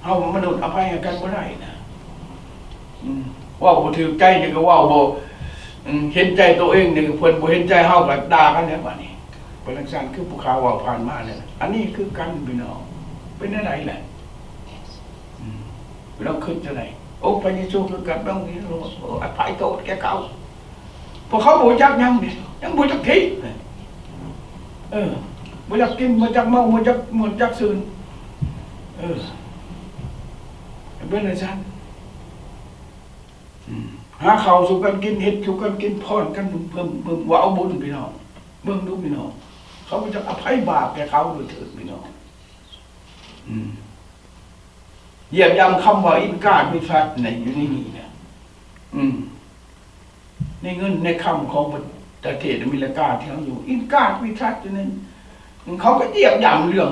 ເຮົາມະນຸດອະໄພໃຫ້ກັນບໍ່ໄດ້ນະ ອືມ ເວົ້າບໍ່ຖືກໃຈນີ້ກໍເວົ້າບໍ່ ອືມ ເຫັນໃຈໂຕເອງນີ້ ເພິ່ນບໍ່ເຫັນໃຈເຮົາກໍດ່າກັນແລ້ວບາດນີ້ ເປັນຈັ່ງຊັ້ນ ຄືພວກຂ້າເວົ້າຜ່ານມາແລ້ວ ອັນນີ້ຄືກັນພີ່ນ້ອງ ເປັນແນວໃດແຫຼະ? ອືມ ລອງຄິດຈັ່ງໃດ? ໂອ້ ພະເຢຊູຄືກັບນ້ອງນີ້ ໂອ້ ອະໄພໂທດແກ່ເຂົາ ພວກເຂົາບໍ່ຮູ້ຈັກຫຍັງເດ ຍັງບໍ່ຈັກທີ່ ເອີ ບໍ່ຈັກກິນ ບໍ່ຈັກເມົາ ບໍ່ຈັກມ່ວນຈັກຊື່ນ ເອີ ເປັນຈັ່ງຊັ້ນ ອືມ ຫາເຂົ້າສູ່ກັນກິນ ເຮັດສູ່ກັນກິນ ພ້ອນກັນເພີ່ມ ເພີ່ມ ວ່າເອົາບຸນພີ່ນ້ອງ ເບິ່ງດູພີ່ນ້ອງ ເຂົາບໍ່ຈັກອະໄພບາບແກ່ເຂົາໂດຍເທີດພີ່ນ້ອງ ອືມ ຢ້ຽມຢາມຄຳວ່າ In God We Trust ນີ້ ຢູ່ໃນນີ້ນະ ອືມ ໃນເງິນໃນຄຳຂອງປະເທດອາເມລິກາທີ່ເຮົາຢູ່ In God We Trust ຢູ່ນັ້ນ ເຂົາກໍຢ້ຽມຢາມເລື່ອງ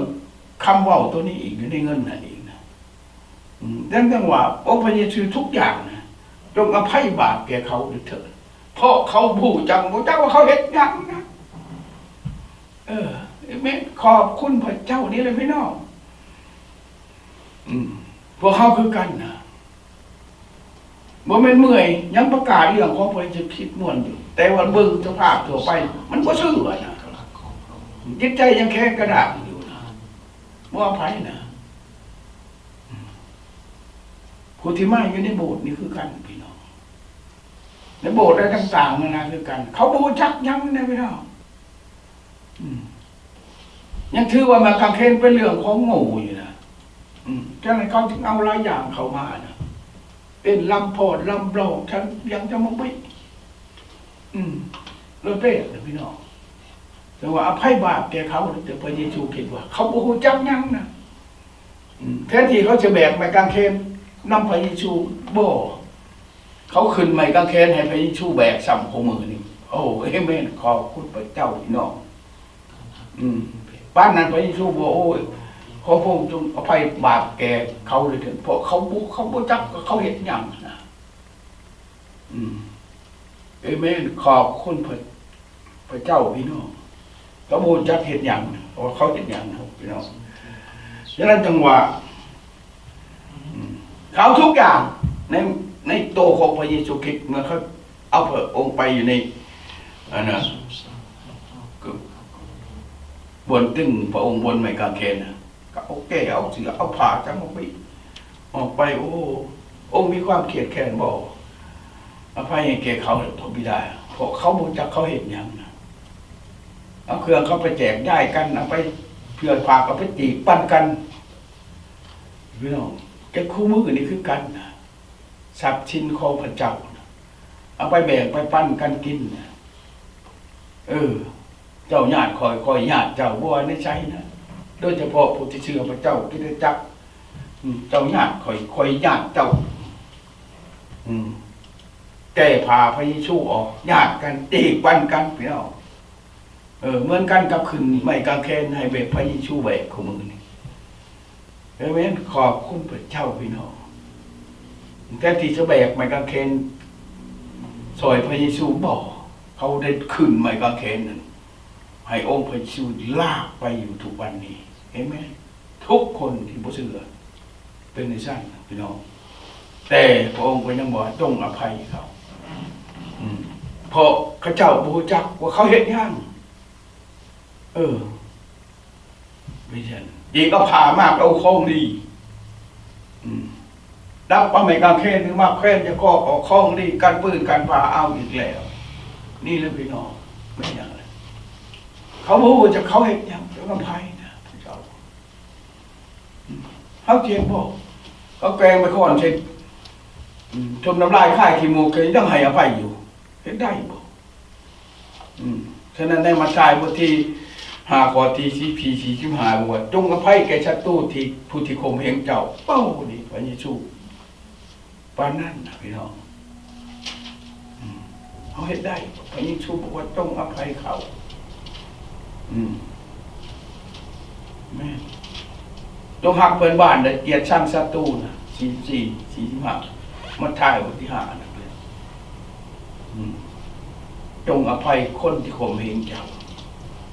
ຄຳເວົ້າໂຕນີ້ອີກ ຢູ່ໃນເງິນນັ້ນອີກນະ. ອືມ ດັ່ງ ດັ່ງວ່າ ໂອ້ ພະເຢຊູ ທຸກຢ່າງນະ ຈົ່ງອະໄພບາບແກ່ເຂົາເຖີດ ເພາະເຂົາບໍ່ຮູ້ຈັກ ບໍ່ຈັກວ່າເຂົາເຮັດຫຍັງນະ. ເອີ ແມ່ນ ຂອບຄຸນພະເຈົ້ານີ້ແຫຼະພີ່ນ້ອງ. ອືມ ພວກເຮົາຄືກັນນະ ບໍ່ແມ່ນເມື່ອຍ ຍັງປະກາດເລື່ອງຂອງພະເຢຊູຄຣິດມ່ວນຢູ່ ແຕ່ວ່າເບິ່ງສະພາບທົ່ວໄປ ມັນບໍ່ເຊື່ອນະ ຈິດໃຈຍັງແຂງກະດ້າງຢູ່ນະ ບໍ່ອະໄພນະ. ອືມ ຜູ້ທີ່ມາຢູ່ໃນໂບດນີ້ຄືກັນພີ່ນ້ອງ ໃນໂບດໃດຕ່າງໆນານາຄືກັນ ເຂົາບໍ່ຮູ້ຈັກຫຍັງນະພີ່ນ້ອງ. ອືມ ຍັງຖືວ່າໄມ້ກາງເຂນເປັນເລື່ອງຂອງໂງ່ຢູ່ນະ. ອືມ ຈັ່ງນັ້ນເຂົາຈຶ່ງເອົາຫຼາຍຢ່າງເຂົ້າມານະ ເປັນລຳພອນ ລຳບລອງ ທັງຫຍັງຈະມາບິ ອືມ ເລີຍເປັນນະພີ່ນ້ອງ. ແຕ່ວ່າອະໄພບາບແກ່ເຂົາ ແຕ່ພະເຢຊູຄິດວ່າເຂົາບໍ່ຮູ້ຈັກຫຍັງນະ. ອືມ ແທນທີ່ເຂົາຈະແບກໄມ້ກາງເຂນນຳພະເຢຊູ ບໍ່ ເຂົາຂຶ້ນໄມ້ກາງເຂນໃຫ້ພະເຢຊູແບກຊ້ຳຄູ່ມື້ນີ້. ໂອ້ ເອເມນ ຂອບຄຸນພະເຈົ້າພີ່ນ້ອງ. ອືມ ປານນັ້ນພະເຢຊູບອກ ໂອ້ຍ ຂໍພະອົງຈົ່ງອະໄພບາບແກ່ເຂົາເດີ ເພາະເຂົາບໍ່ ເຂົາບໍ່ຈັກວ່າເຂົາເຮັດຫຍັງນະ. ອືມ ເອເມນ ຂອບຄຸນພະ ພະເຈົ້າພີ່ນ້ອງ. ເຂົາບໍ່ຮູ້ຈັກເຮັດຫຍັງ ເພາະວ່າເຂົາເຮັດຫຍັງນະພີ່ນ້ອງ. ສະນັ້ນຈຶ່ງວ່າ ອືມ ເຂົາທຸກຢ່າງໃນ ໃນໂຕຂອງພະເຢຊູຄຣິດ ເມື່ອເຂົາເອົາພະອົງໄປຢູ່ໃນ ອັນນະ ບ່ອນຕຶງພະອົງ ບ່ອນໄມ້ກາງເຂນນະ ກໍເອົາແກ້ ເອົາເສື້ອ ເອົາຜ້າຈັງອອກໄປ ອອກໄປ. ໂອ້ ອົງມີຄວາມຄຽດແຄ້ນບໍ່? ອະໄພໃຫ້ແກ່ເຂົາເຖາະ ພະບິດາ ເພາະເຂົາບໍ່ຈັກເຂົາເຮັດຫຍັງນະ. ເອົາເຄື່ອງເຂົາໄປແຈກຢາຍກັນ ເອົາໄປເພື່ອຝາກ ເອົາໄປຕີກປັນກັນ. ພີ່ນ້ອງ ແຕ່ຄູ່ມື້ນີ້ຄືກັນນະ ຊັບສິນຂອງພະເຈົ້ານະ ເອົາໄປແບ່ງໄປປັນກັນກິນນະ. ເອີ ເຈົ້າຍາດຂ້ອຍ ຂ້ອຍຍາດເຈົ້າ ບໍ່ວ່າໃນໃສນະ ໂດຍສະເພາະຜູ້ທີ່ເຊື່ອພະເຈົ້າ ຄຣິສຕະຈັກ ອືມ ເຈົ້າຍາດຂ້ອຍ ຂ້ອຍຍາດເຈົ້າ. ອືມ ແກ້ຜ້າພະເຢຊູອອກ ຍາດກັນ ຕີກປັນກັນ ພີ່ນ້ອງ. ເອີ ເໝືອນກັນກັບຂຶ້ນໄມ້ກາງເຂນໃຫ້ແບກພະເຢຊູແບກຄູ່ມື້ນີ້. ເອເມນ ຂອບຄຸນພະເຈົ້າພີ່ນ້ອງ. ແທນທີ່ຈະແບກໄມ້ກາງເຂນຊ່ອຍພະເຢຊູ ບໍ່ ເຂົາໄດ້ຂຶ້ນໄມ້ກາງເຂນນັ້ນ ໃຫ້ອົງພະເຢຊູລາກໄປຢູ່ທຸກວັນນີ້. ເອເມນ. ທຸກຄົນທີ່ບໍ່ເຊື່ອເປັນຈັ່ງຊັ້ນພີ່ນ້ອງ. ແຕ່ພະອົງກໍຍັງບອກວ່າ ຈົ່ງອະໄພເຂົາ. ອືມ ເພາະເຂົາເຈົ້າບໍ່ຮູ້ຈັກວ່າເຂົາເຮັດຫຍັງ. ເອີ ເປັນຈັ່ງ ອີກເອົາຜ້າມາກໍເອົາຂອງດີ. ອືມ ດັບເອົາໄມ້ກາງເຂນມາແຂວນຈະກອກ ເອົາຂອງດີ ກັນປືນກັນພາ ເອົາອີກແລ້ວ. ນີ້ແຫຼະພີ່ນ້ອງ ແມ່ນຫຍັງລະ? ເຂົາບໍ່ຮູ້ຈັກເຂົາເຮັດຫຍັງ ເຈົ້ານຳໃຜນະ ເຈົ້າ. ອືມ ເຮົາເຈັບບໍ່? ເຂົາແກວ່ງໄມ້ຄ້ອນໃສ່ ອືມ ຖົ່ມນ້ຳລາຍຄາຍຂີ້ມູກ ກໍຍັງໃຫ້ອະໄພຢູ່. ເຮັດໄດ້ບໍ່? ອືມ ສະນັ້ນໃນມັດທາຍບົດທີຫ້າ ຂໍ້ທີສີ່ສິບສີ່ ສີ່ສິບຫ້າ ບອກວ່າ ຈົ່ງອະໄພແກ່ສັດຕູທີ່ ຜູ້ທີ່ຂົ່ມເຫງເຈົ້າ. ເປົ້າ ນີ້ພະເຢຊູປານນັ້ນນະພີ່ນ້ອງ. ອືມ ເຮົາເຮັດໄດ້. ພະເຢຊູບອກວ່າ ຈົ່ງອະໄພເຂົາ. ອືມ ແມ່ນ. ຈົ່ງຮັກເພື່ອນບ້ານ ແລະ ກຽດຊັງສັດຕູນະ ສີ່ສິບສີ່ ສີ່ສິບຫ້າ ມັດທາຍບົດທີຫ້ານະ. ອືມ ຈົ່ງອະໄພຄົນທີ່ຂົ່ມເຫງເຈົ້າ.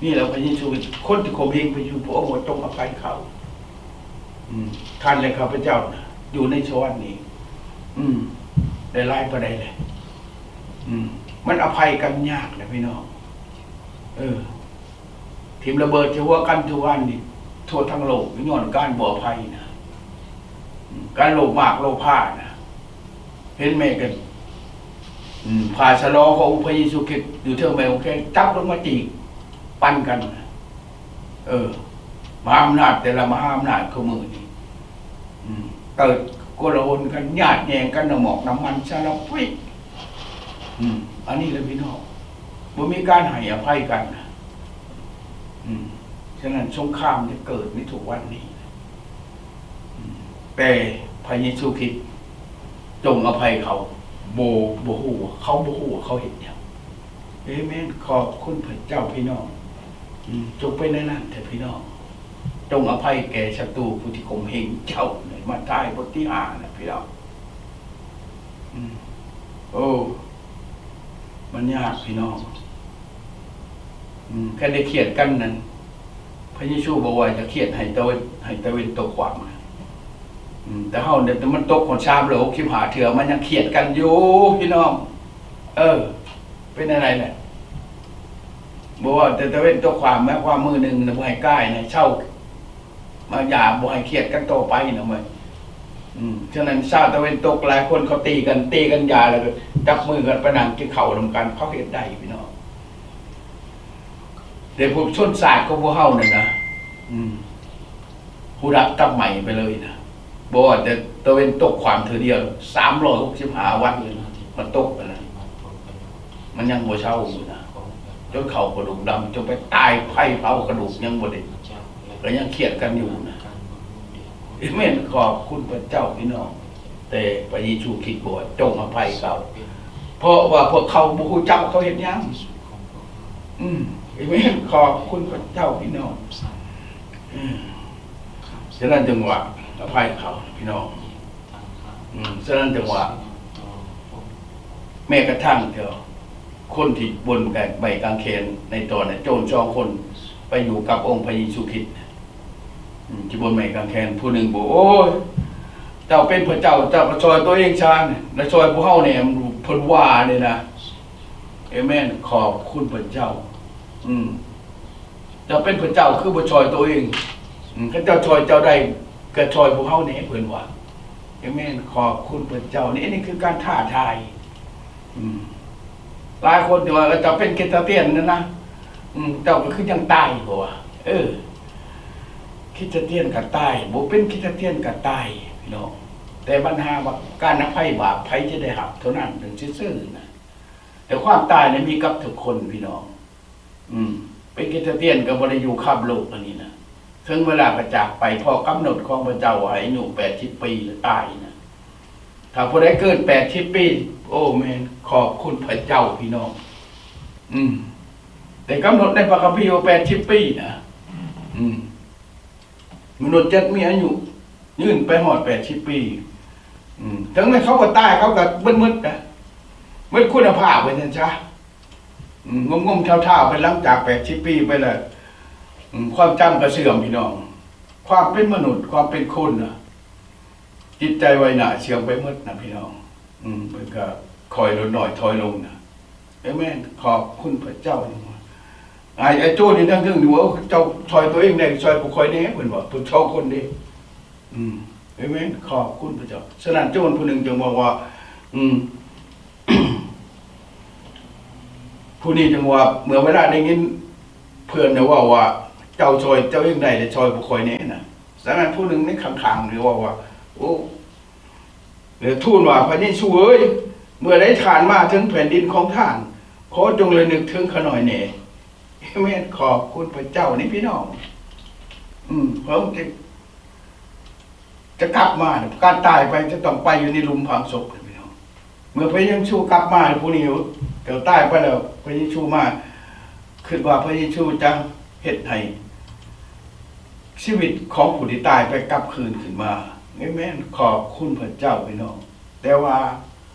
ນີ້ແຫຼະພະເຢຊູ ຄົນທີ່ຂົ່ມເຫງພະເຢຊູ ພະອົງວ່າ ຈົ່ງອະໄພເຂົາ. ອືມ ທ່ານ ແລະ ຂ້າພະເຈົ້ານະ ຢູ່ໃນສະຫວັນນີ້ ອືມ ໄດ້ຫຼາຍປານໃດແລ້ວ? ອືມ ມັນອະໄພກັນຍາກນະພີ່ນ້ອງ. ເອີ ຖິ້ມລະເບີດໃສ່ຫົວກັນທຸກວັນນີ້ ທົ່ວທັງໂລກ ຍ້ອນການບໍ່ອະໄພນະ. ອືມ ການໂລບມາກໂລພານະ. ເຫັນແມ່ກັນ ອືມ ຜ້າສະຫຼອງຂອງອົງພະເຢຊູຄຣິດຢູ່ເທິງໄມ້ກາງເຂນ ຈັບລົງມາຕີກປັນກັນນະ. ເອີ ມະຫາອຳນາດແຕ່ລະມະຫາອຳນາດຄູ່ມື້ນີ້ ອືມ ເກີດໂກລາຫົນກັນ ຍາດແຍ່ງກັນ ນ້ຳໝອກນ້ຳມັນສາລະພັດ. ອືມ ອັນນີ້ແຫຼະພີ່ນ້ອງ ບໍ່ມີການໃຫ້ອະໄພກັນນະ. ອືມ ສະນັ້ນສົງຄາມໄດ້ເກີດໃນທຸກວັນນີ້. ອືມ ແຕ່ພ ພະເຢຊູຄຣິດ ຈົ່ງອະໄພເຂົາ. ບໍ່ ບໍ່ຮູ້ວ່າ ເຂົາບໍ່ຮູ້ວ່າເຂົາເຮັດຫຍັງ. ເອເມນ. ຂອບຄຸນພະເຈົ້າພີ່ນ້ອງ. ອືມ ຈົ່ງເປັນແນວນັ້ນເທີພີ່ນ້ອງ. ຈົ່ງອະໄພແກ່ສັດຕູຜູ້ທີ່ຂົ່ມເຫງເຈົ້າ. ໃນມາທາຍບົດທີຫ້ານະພີ່ນ້ອງ. ອືມ ໂອ້ ມັນຍາກພີ່ນ້ອງ. ອືມ ຄັນໄດ້ຄຽດກັນນັ້ນ ພະເຢຊູບອກວ່າ ຢ່າຄຽດໃຫ້ຕາເວັນ ໃຫ້ຕາເວັນຕົກຂວາງນະ. ອືມ ແຕ່ເຮົານີ້ ແຕ່ມັນຕົກຮອດສາມຮ້ອຍຫົກສິບຫ້າເທື່ອ ມັນຍັງຄຽດກັນຢູ່ພີ່ນ້ອງ. ເອີ ເປັນແນວໃດແຫຼະ? ບໍ່ວ່າແຕ່ຕາເວັນຕົກຂວາງ ໝາຍຄວາມມື້ໜຶ່ງນະ ບໍ່ໃຫ້ກາຍນະ ເຊົາ ມາຢ່າ ບໍ່ໃຫ້ຄຽດກັນຕໍ່ໄປນະເວີຍ. ອືມ ສະນັ້ນ ຊາວຕາເວັນຕົກຫຼາຍຄົນເຂົາຕີກັນ ຕີກັນຢ່າ ແລ້ວກໍຈັບມືກັນໄປນັ່ງກິນເຂົ້ານຳກັນ ເຂົາເຮັດໄດ້ພີ່ນ້ອງ. ແຕ່ພວກຊົນຊາດຂອງພວກເຮົານັ້ນນະ ອືມ ຮູ້ຈັກກັບໃໝ່ໄປເລີຍນະ. ບໍ່ວ່າແຕ່ຕາເວັນຕົກຂວາງເທື່ອດຽວ ສາມຮ້ອຍຫົກສິບຫ້າວັນເລີຍນະ ມັນຕົກໄປນະ ມັນຍັງບໍ່ເຊົາຢູ່ນະ ຈົນເຂົ້າກະດູກດຳ ຈົນໄປຕາຍໄຟເຜົາກະດູກ ຍັງບໍ່ໄດ້ ກໍຍັງຄຽດກັນຢູ່ນະ. ເອເມນ. ຂອບຄຸນພະເຈົ້າພີ່ນ້ອງ. ແຕ່ພະເຢຊູຄຣິດບອກວ່າ ຈົ່ງອະໄພເຂົາ ເພາະວ່າພວກເຂົາບໍ່ຮູ້ຈັກວ່າເຂົາເຮັດຫຍັງ. ອືມ ເອເມນ. ຂອບຄຸນພະເຈົ້າພີ່ນ້ອງ. ອືມ ສະນັ້ນຈຶ່ງວ່າ ອະໄພເຂົາພີ່ນ້ອງ. ອືມ ສະນັ້ນຈຶ່ງວ່າ ແມ້ກະທັ່ງເທື່ອ ຄົນທີ່ບົນໄມ້ກາງເຂນໃນຕອນນັ້ນ ໂຈນສອງຄົນໄປຢູ່ກັບອົງພະເຢຊູຄຣິດ ອືມ ທີ່ບົນໄມ້ກາງເຂນ. ຜູ້ໜຶ່ງບອກ ໂອ້ຍ ເຈົ້າເປັນພະເຈົ້າ ເຈົ້າກໍຊ່ອຍຕົວເອງຊະ ແລະ ຊ່ອຍພວກເຮົາແດ່ ເພິ່ນວ່າເດ້ນະ. ເອເມນ. ຂອບຄຸນພະເຈົ້າ. ອືມ ເຈົ້າເປັນພະເຈົ້າ ຄືບໍ່ຊ່ອຍຕົວເອງ? ອືມ ຄັນເຈົ້າຊ່ອຍເຈົ້າໄດ້ ກໍຊ່ອຍພວກເຮົາແດ່ ເພິ່ນວ່າ. ເອເມນ. ຂອບຄຸນພະເຈົ້າ. ນີ້ ນີ້ຄືການທ້າທາຍ. ອືມ ຫຼາຍຄົນທີ່ວ່າ ເອີ ເຈົ້າເປັນຄຣິສຕຽນນັ້ນນະ ອືມ ເຈົ້າກໍຄືຍັງຕາຍ ເຂົາວ່າ. ເອີ ຄຣິສຕຽນກໍຕາຍ ບໍ່ເປັນຄຣິສຕຽນກໍຕາຍ ພີ່ນ້ອງ. ແຕ່ບັນຫາວ່າ ການອະໄພບາບໃຜຈະໄດ້ຮັບເທົ່ານັ້ນ ເຖິງຊື່ໆນະ. ແຕ່ຄວາມຕາຍນີ້ມີກັບທຸກຄົນ ພີ່ນ້ອງ. ອືມ ເປັນຄຣິສຕຽນກໍບໍ່ໄດ້ຢູ່ຂ້າມໂລກອັນນີ້ນະ ເຖິງເວລາກໍຈາກໄປ ເພາະກຳນົດຂອງພະເຈົ້າໃຫ້ອາຍຸແປດສິບປີແລ້ວຕາຍນະ. ຖ້າຜູ້ໃດເກີນແປດສິບປີ ໂອ້ແມ່ນ ຂອບຄຸນພະເຈົ້າພີ່ນ້ອງ. ອືມ ແຕ່ກຳນົດໃນພະຄຳພີວ່າແປດສິບປີນະ. ອືມ ມະນຸດຈັກມີອາຍຸຍືນໄປຮອດແປດສິບປີ. ອືມ ເຖິງແມ່ນເຂົາບໍ່ຕາຍ ເຂົາກໍເບິດໝົດນະ ເບິດຄຸນນະພາບວ່າຊັ້ນຊະ. ອືມ ງົມໆທ້າວໆໄປ ຫຼັງຈາກແປດສິບປີໄປແລ້ວ ອືມ ຄວາມຈຳກໍເສື່ອມ ພີ່ນ້ອງ. ຄວາມເປັນມະນຸດ ຄວາມເປັນຄົນນະ ຈິດໃຈໄວໜ້າເສື່ອມໄປໝົດນະ ພີ່ນ້ອງ. ອືມ ເພິ່ນກໍຄ່ອຍລົດນ້ອຍຖອຍລົງນະ. ເອເມນ. ຂອບຄຸນພະເຈົ້າ. ອ້າຍ ອ້າຍໂຈ້ນີ້ນັ່ງເທິງນີ້ ເຈົ້າຊ່ອຍຕົວເອງໄດ້ ຊ່ອຍພວກຂ້ອຍແດ່ ເພິ່ນວ່າ ເພິ່ນສອງຄົນເດ້. ອືມ ເອເມນ. ຂອບຄຸນພະເຈົ້າ. ສະນັ້ນ ໂຈນຜູ້ໜຶ່ງຈຶ່ງບອກວ່າ ອືມ ຜູ້ນີ້ຈຶ່ງວ່າ ເມື່ອເວລາໄດ້ຍິນເພື່ອນເວົ້າວ່າ ເຈົ້າຊ່ອຍເຈົ້າເອງໄດ້ ແລະ ຊ່ອຍພວກຂ້ອຍແດ່ນະ. ສະນັ້ນ ຜູ້ໜຶ່ງໃນຂ້າງໆນີ້ເວົ້າວ່າ ໂອ້ ແລະ ທູນວ່າ ພະເຢຊູເອີຍ, ເມື່ອໃດທ່ານມາເຖິງແຜ່ນດິນຂອງທ່ານ, ຂໍຈົ່ງລະນຶກເຖິງຂ້ານ້ອຍແດ່. ເອເມນ. ຂອບຄຸນພະເຈົ້ານີ້ພີ່ນ້ອງ. ອືມ ເພິ່ນຈະ ຈະກັບມາ, ການຕາຍໄປຈະຕ້ອງໄປຢູ່ໃນຫຼຸມຝັງສົບ ພີ່ນ້ອງ. ເມື່ອພະເຢຊູກັບມາ ຜູ້ນີ້ກໍຕາຍໄປແລ້ວ, ພະເຢຊູມາ, ຄິດວ່າພະເຢຊູຈະເຮັດໃຫ້ຊີວິດຂອງຜູ້ທີ່ຕາຍໄປກັບຄືນຂຶ້ນມາ. ເອເມນ. ຂອບຄຸນພະເຈົ້າ ພີ່ນ້ອງ. ແຕ່ວ່າ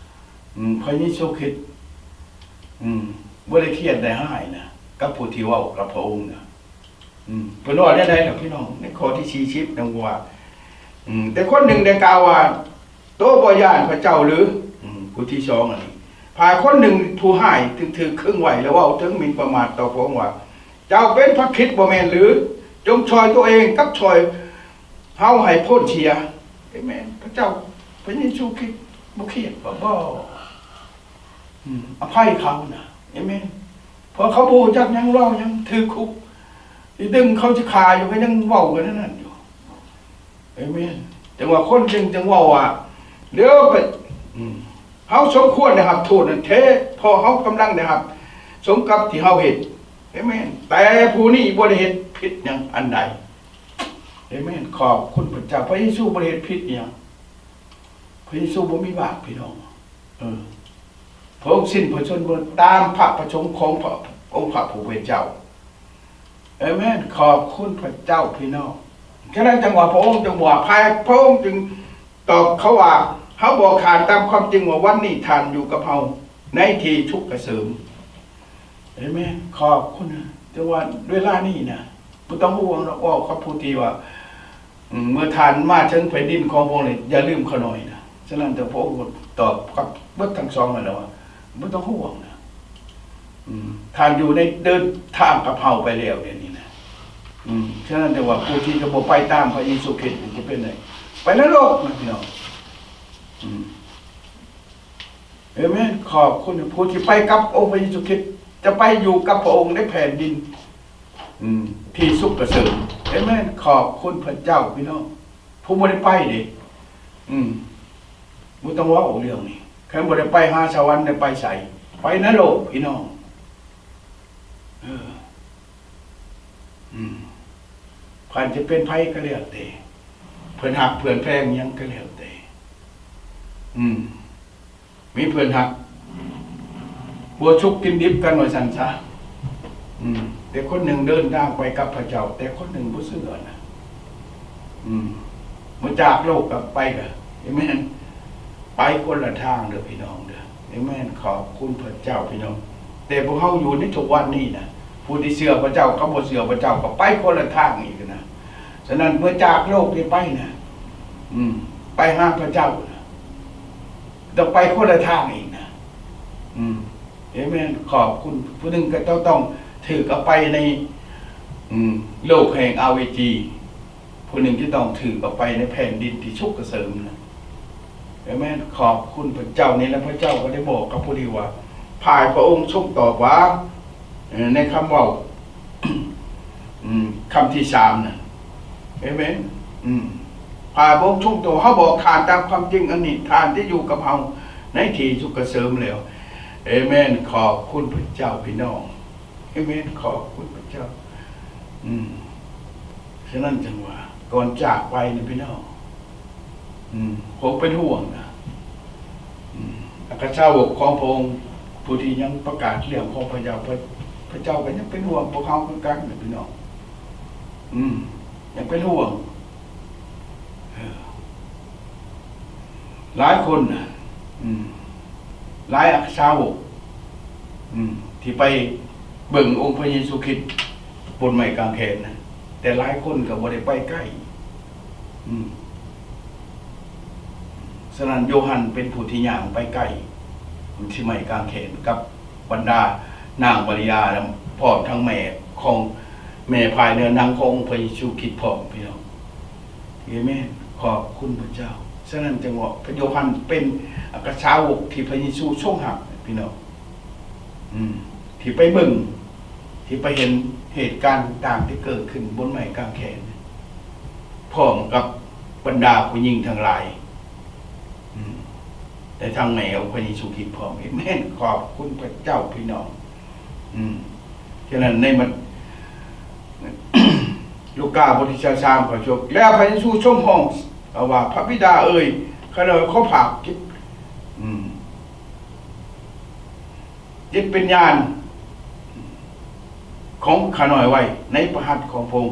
ອືມ ພະເຢຊູຄຣິດ ອືມ ບໍ່ໄດ້ຄຽດໄດ້ຮ້າຍນະ ກັບຜູ້ທີ່ເວົ້າກັບພະອົງນະ. ອືມ ເພິ່ນເວົ້າແນວໃດລະ ພີ່ນ້ອງ? ໃນຂໍ້ທີສີ່ສິບ ນຳວ່າ ອືມ ແຕ່ຄົນໜຶ່ງໄດ້ກ່າວວ່າ ໂຕບໍ່ຢ້ານພະເຈົ້າຫຼື? ອືມ ຜູ້ທີສອງອັນນີ້ ພາຄົນໜຶ່ງຜູ້ຮ້າຍ ຖືກ ຖືກຄຶງໄວ້ ແລະ ເວົ້າເຖິງໝິ່ນປະໝາດຕໍ່ພະອົງວ່າ ເຈົ້າເປັນພະຄຣິດບໍ່ແມ່ນຫຼື? ຈົ່ງຊ່ອຍຕົວເອງກັບຊ່ອຍເຮົາໃຫ້ພົ້ນເສຍ. ເອເມນ. ພະເຈົ້າ ພະເຢຊູຄຣິດບໍ່ຄຽດບໍ່? ບໍ່. ອືມ ອະໄພເຂົານະ. ເອເມນ. ເພາະເຂົາບໍ່ຮູ້ຈັກຫຍັງ ເວົ້າຫຍັງ ຖືກຄຸກ ຊິດຶງເຂົາຊິຂ້າຢູ່ ກໍຍັງເວົ້າກັນນັ້ນຢູ່. ເອເມນ. ຈັ່ງວ່າຄົນຈຶ່ງ ຈຶ່ງເວົ້າວ່າ ດຽວໄປ ອືມ ເຮົາສົມຄວນໄດ້ຮັບໂທດນັ້ນແທ້ ເພາະເຮົາກຳລັງໄດ້ຮັບສົມກັບທີ່ເຮົາເຮັດ. ເອເມນ. ແຕ່ຜູ້ນີ້ບໍ່ໄດ້ເຮັດຜິດຫຍັງອັນໃດ. ເອເມນ. ຂອບຄຸນພະເຈົ້າ. ພະເຢຊູບໍ່ໄດ້ເຮັດຜິດຫຍັງ. ພະເຢຊູບໍ່ມີບາບ ພີ່ນ້ອງ. ເອີ ພະອົງສິ້ນພະຊົນເບິດຕາມພະປະສົງຂອງພະອົງພະຜູ້ເປັນເຈົ້າ. ເອເມນ. ຂອບຄຸນພະເຈົ້າ ພີ່ນ້ອງ. ສະນັ້ນຈັ່ງວ່າ ພະອົງຈຶ່ງວ່າ ພະ ພະອົງຈຶ່ງຕອບເຂົາວ່າ ເຮົາບອກທ່ານຕາມຄວາມຈິງວ່າ ວັນນີ້ທ່ານຢູ່ກັບເຮົາໃນທີ່ສຸກກະເສີມ. ເອເມນ. ຂອບຄຸນນະ. ແຕ່ວ່າເວລານີ້ນະ ບໍ່ຕ້ອງຫ່ວງດອກ ເວົ້າກັບຜູ້ທີ່ວ່າ ອືມ ເມື່ອທ່ານມາເຖິງແຜ່ນດິນຂອງພະອົງນີ້ ຢ່າລືມຂ້ານ້ອຍນະ. ສະນັ້ນ ແຕ່ພະອົງກໍຕອບກັບເບິດທັງສອງນັ້ນແຫຼະວ່າ ບໍ່ຕ້ອງຫ່ວງນະ. ອືມ ທ່ານຢູ່ໃນເດີນທາງກັບເຮົາໄປແລ້ວດຽວນີ້ນະ. ອືມ ສະນັ້ນ ແຕ່ວ່າຜູ້ທີ່ຈະບໍ່ໄປຕາມພະເຢຊູຄຣິດນີ້ຈະເປັນໃດ? ໄປນະລົກນະ ພີ່ນ້ອງ. ອືມ ເອເມນ. ຂອບຄຸນ. ຜູ້ທີ່ໄປກັບອົງພະເຢຊູຄຣິດ ຈະໄປຢູ່ກັບພະອົງໃນແຜ່ນດິນ ອືມ ທີ່ສຸກກະເສີມ. ເອເມນ. ຂອບຄຸນພະເຈົ້າ ພີ່ນ້ອງ. ຜູ້ບໍ່ໄດ້ໄປເດ້ ອືມ ບໍ່ຕ້ອງເວົ້າເລື່ອງນີ້. ຄັນບໍ່ໄດ້ໄປຫາສະຫວັນ ໄດ້ໄປໃສ? ໄປນະໂລກ ພີ່ນ້ອງ. ເອີ ອືມ ເພິ່ນຈະເປັນໃຜກໍແລ້ວແຕ່ ເພິ່ນຮັກເພິ່ນແພງຫຍັງກໍແລ້ວແຕ່ ອືມ ມີເພື່ອນຮັກ ຫົວສຸກກິນດິບກັນວ່າຊັ້ນຊະ. ອືມ ແຕ່ຄົນໜຶ່ງເດີນທາງໄປກັບພະເຈົ້າ ແຕ່ຄົນໜຶ່ງບໍ່ເຊື່ອນະ. ອືມ ມາຈາກໂລກກັບໄປກະ ເອເມນ ໄປຄົນລະທາງເດີພີ່ນ້ອງເດີ. ເອເມນ. ຂອບຄຸນພະເຈົ້າພີ່ນ້ອງ. ແຕ່ພວກເຮົາຢູ່ໃນທຸກວັນນີ້ນະ ຜູ້ທີ່ເຊື່ອພະເຈົ້າກັບບໍ່ເຊື່ອພະເຈົ້າກໍໄປຄົນລະທາງອີກນະ. ສະນັ້ນເມື່ອຈາກໂລກນີ້ໄປນະ ອືມ ໄປຫາພະເຈົ້ານະ ຕ້ອງໄປຄົນລະທາງອີກນະ. ອືມ ເອເມນ. ຂອບຄຸນ. ຜູ້ໜຶ່ງກໍຕ້ອງຖືກເອົາໄປໃນ ອືມ ໂລກແຫ່ງອະເວຈີ ຜູ້ໜຶ່ງຈະຕ້ອງຖືກເອົາໄປໃນແຜ່ນດິນທີ່ສຸກກະເສີມນະ. ເອເມນ. ຂອບຄຸນພະເຈົ້າ. ນີ້ແຫຼະ ພະເຈົ້າກໍໄດ້ບອກກັບຜູ້ນີ້ວ່າ ຝ່າຍພະອົງຊົງຕອບວ່າ ເອີ ໃນຄຳເວົ້າ ອືມ ຄຳທີສາມນະ. ເອເມນ. ອືມ ພະອົງຊົງໂຕ ເຮົາບອກທ່ານຕາມຄວາມຈິງ ອັນນີ້ທ່ານຈະຢູ່ກັບເຮົາໃນທີ່ສຸກກະເສີມແລ້ວ. ເອເມນ. ຂອບຄຸນພະເຈົ້າ ພີ່ນ້ອງ. ເອເມນ. ຂອບຄຸນພະເຈົ້າ. ອືມ ສະນັ້ນຈັ່ງວ່າ ກ່ອນຈາກໄປນະ ພີ່ນ້ອງ ອືມ ຄົງເປັນຫ່ວງນະ. ອືມ ອັກຄະສາວົກຂອງພະອົງ ຜູ້ທີ່ຍັງປະກາດເລື່ອງຂອງພະເຈົ້າ ພະ ພະເຈົ້າກໍຍັງເປັນຫ່ວງພວກເຮົາຄືກັນນະ ພີ່ນ້ອງ. ອືມ ຍັງເປັນຫ່ວງ. ເອີ ຫຼາຍຄົນນະ ອືມ ຫຼາຍອັກຄະສາວົກ ອືມ ທີ່ໄປເບິ່ງອົງພະເຢຊູຄຣິດບົນໄມ້ກາງແຂນນະ ແຕ່ຫຼາຍຄົນກໍບໍ່ໄດ້ໄປໃກ້. ອືມ ສະນັ້ນ ໂຢຮັນເປັນຜູ້ທີ່ຍ່າງໄປໃກ້ທີ່ໄມ້ກາງແຂນ ກັບບັນດານາງມາລິຍາ ແລະ ພ້ອມທັງແມ່ຂອງ ແມ່ພາຍເນື້ອໜັງຂອງອົງພະເຢຊູຄຣິດພ້ອມ ພີ່ນ້ອງ. ເອເມນ. ຂອບຄຸນພະເຈົ້າ. ສະນັ້ນຈຶ່ງວ່າ ພະໂຢຮັນເປັນອັກຄະສາວົກທີ່ພະເຢຊູຊົງຮັກ ພີ່ນ້ອງ. ອືມ ທີ່ໄປເບິ່ງ ທີ່ໄປເຫັນເຫດການຕ່າງໆທີ່ເກີດຂຶ້ນບົນໄມ້ກາງແຂນ ພ້ອມກັບບັນດາຜູ້ຍິງທັງຫຼາຍ ອືມ ແລະ ທັງແມ່ຂອງພະເຢຊູຄຣິດພ້ອມ. ເອເມນ. ຂອບຄຸນພະເຈົ້າ ພີ່ນ້ອງ. ອືມ ສະນັ້ນໃນມັດ ລູກາບົດທີຊາວສາມ ຂໍ້ສິບຫົກ ແລ້ວພະເຢຊູຊົງຮ້ອງວ່າ ພະບິດາເອີຍ ຂ້ານ້ອຍຂໍຝາກຈິດ ອືມ ຈິດວິນຍານຂອງຂ້ານ້ອຍໄວ້ໃນພະຫັດຂອງພະອົງ.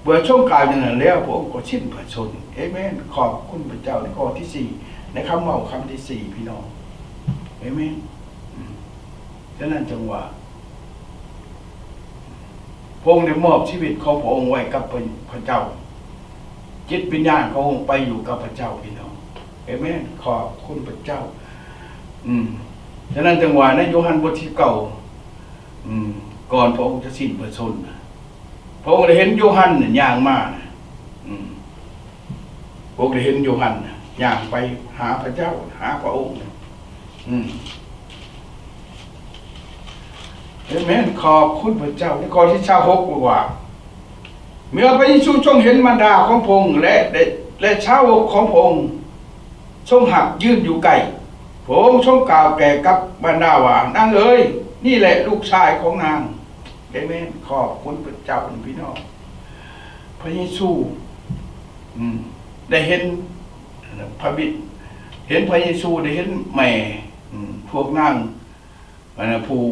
ເມື່ອຊົງກ່າວຢ່າງນັ້ນແລ້ວ ພະອົງກໍສິ້ນພະຊົນ. ເອເມນ. ຂອບຄຸນພະເຈົ້າ. ໃນຂໍ້ທີສີ່ ໃນຄຳເວົ້າຄຳທີສີ່ ພີ່ນ້ອງ. ເອເມນ. ອືມ ສະນັ້ນຈຶ່ງວ່າ ພະອົງໄດ້ມອບຊີວິດຂອງພະອົງໄວ້ກັບພະ ພະເຈົ້າ. ຈິດວິນຍານຂອງພະອົງໄປຢູ່ກັບພະເຈົ້າ ພີ່ນ້ອງ. ເອເມນ. ຂອບຄຸນພະເຈົ້າ. ອືມ ສະນັ້ນຈຶ່ງວ່າໃນໂຢຮັນບົດທີເກົ້າ ອືມ ກ່ອນພະອົງຈະສິ້ນພະຊົນນະ ພະອົງໄດ້ເຫັນໂຢຮັນນະຍ່າງມານະ ອືມ ພະອົງໄດ້ເຫັນໂຢຮັນນະຍ່າງໄປຫາພະເຈົ້າ ຫາພະອົງ. ອືມ ເອເມນ. ຂອບຄຸນພະເຈົ້າ. ໃນຂໍ້ທີຊາວຫົກ ບອກວ່າ ເມື່ອພະເຢຊູຊົງເຫັນມານດາຂອງພະອົງ ແລະ ແລະ ແລະ ຊາວົກຂອງພະອົງຊົງຮັກຢືນຢູ່ໃກ້, ພະອົງຊົງກ່າວແກ່ກັບມານດາວ່າ, ນາງເອີຍ, ນີ້ແຫຼະລູກຊາຍຂອງນາງ. ເອເມນ. ຂອບຄຸນພະເຈົ້າ ພີ່ນ້ອງ. ພະເຢຊູ ອືມ ໄດ້ເຫັນພະບິດ ເຫັນພະເຢຊູ ໄດ້ເຫັນແມ່ ອາ ພວກນາງ ອັນນັ້ນ ຜູ້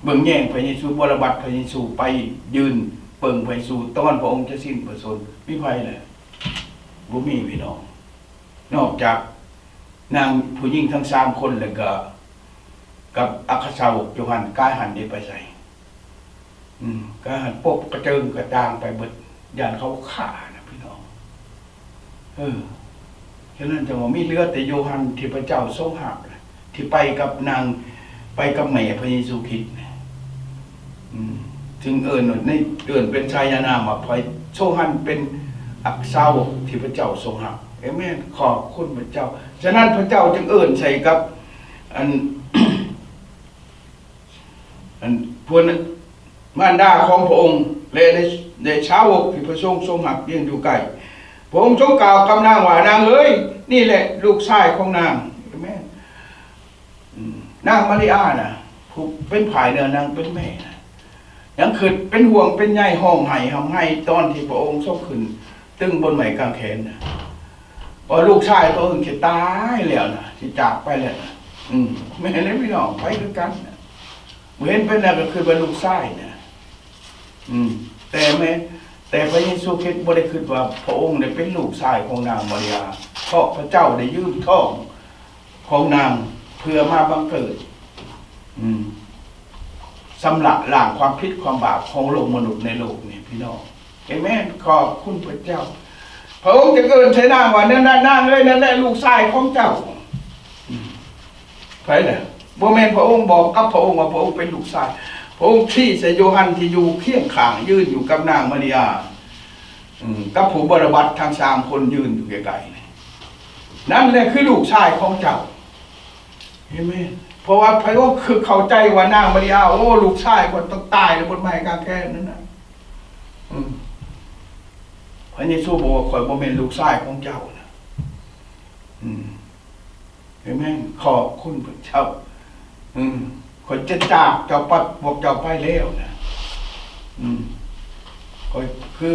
ເບິ່ງແຍງພະເຢຊູ, ບໍລະບັດພະເຢຊູ ໄປຢືນເບິ່ງພະເຢຊູ ຕອນພະອົງຈະສິ້ນພະຊົນ. ມີໃຜແຫຼະ? ບໍ່ມີ, ພີ່ນ້ອງ. ນອກຈາກນາງຜູ້ຍິງທັງສາມຄົນ ແລ້ວກໍກັບອັກຄະສາວົກໂຢຮັນ, ກາຍຫັ້ນເດ້ໄປໃສ? ອືມ ກາຍຫັ້ນປົກກະເຈິງກະຈ່າງໄປເບິດ, ຢ້ານເຂົາຂ້ານະ ພີ່ນ້ອງ. ເອີ ສະນັ້ນຈັ່ງວ່າມີເຫຼືອແຕ່ໂຢຮັນທີ່ພະເຈົ້າຊົງຮັກ ທີ່ໄປກັບນາງ ໄປກັບແມ່ພະເຢຊູຄຣິດນະ. ອືມ ຈຶ່ງເອີ້ນວ່າ ໃນ ເອີ້ນເປັນສາຍານາມວ່າ ພະ ໂຢຮັນເປັນອັກຄະສາວົກທີ່ພະເຈົ້າຊົງຮັກ. ເອເມນ. ຂອບຄຸນພະເຈົ້າ. ສະນັ້ນພະເຈົ້າຈຶ່ງເອີ້ນໃສ່ກັບ ອັນ ອັນ ພວກມານດາຂອງພະອົງ ແລະ ໃນ ໃນສາວົກທີ່ພະອົງຊົງຮັກຢືນຢູ່ໃກ້, ພະອົງຊົງກ່າວກັບນາງວ່າ, ນາງເອີຍ, ນີ້ແຫຼະລູກຊາຍຂອງນາງ. ເອເມນ. ອືມ ນາງມາລິອານະ ຜູ້ເປັນຝ່າຍເນື້ອ, ນາງເປັນແມ່ນະ ຍັງຄິດເປັນຫ່ວງເປັນໃຍ ຮ້ອງໄຫ້ຮ່ຳໄຫ້ ຕອນທີ່ພະອົງຊົງຂຶ້ນຕຶງບົນໄມ້ກາງແຂນນະ ວ່າລູກຊາຍໂຕເອງຊິຕາຍແລ້ວນະ, ຊິຈາກໄປແລ້ວນະ. ອືມ ແມ່ນແຫຼະພີ່ນ້ອງ, ໄປຄືກັນນະ. ບໍ່ເຫັນເປັນຫຍັງ, ກໍຄືວ່າລູກຊາຍນະ. ອືມ ແຕ່ແມ່ ແຕ່ພະເຢຊູຄຣິດບໍ່ໄດ້ຄິດວ່າພະອົງໄດ້ເປັນລູກຊາຍຂອງນາງມາຣິອາ, ເພາະພະເຈົ້າໄດ້ຢືມທ້ອງຂອງນາງເພື່ອມາບັງເກີດ, ອືມ ຊຳລະລ້າງຄວາມຜິດຄວາມບາບຂອງໂລກມະນຸດໃນໂລກນີ້ ພີ່ນ້ອງ. ເອເມນ. ຂອບຄຸນພະເຈົ້າ. ພະອົງຈະເອີ້ນໃສ່ນາງວ່າ, ນັ້ນນະ ນາງເອີຍ, ນັ້ນແຫຼະລູກຊາຍຂອງເຈົ້າ. ອືມ ໃຜລະ? ບໍ່ແມ່ນພະອົງບອກກັບພະອົງວ່າພະອົງເປັນລູກຊາຍ. ພະອົງຊີ້ໃສ່ໂຢຮັນທີ່ຢູ່ຄຽງຂ້າງ, ຢືນຢູ່ກັບນາງມາລິອາ, ອືມ ກັບຜູ້ບໍລະບັດທັງສາມຄົນຢືນຢູ່ໃກ້ໆ. ນັ້ນແຫຼະຄືລູກຊາຍຂອງເຈົ້າ. ເອເມນ. ເພາະວ່າພະອົງຄືເຂົ້າໃຈວ່ານາງມາຣິອາ, ໂອ້ ລູກຊາຍຂ້ອຍຕ້ອງຕາຍແລ້ວ ບົນໄມ້ກາງແຂນນັ້ນນະ. ອືມ ພະເຢຊູບອກວ່າ ຂ້ອຍບໍ່ແມ່ນລູກຊາຍຂອງເຈົ້ານະ. ອືມ ເອເມນ. ຂອບຄຸນພະເຈົ້າ. ອືມ ຂ້ອຍຈະຈາກເຈົ້າໄປ, ພວກເຈົ້າໄປແລ້ວນະ. ອືມ ຂ້ອຍ ຄື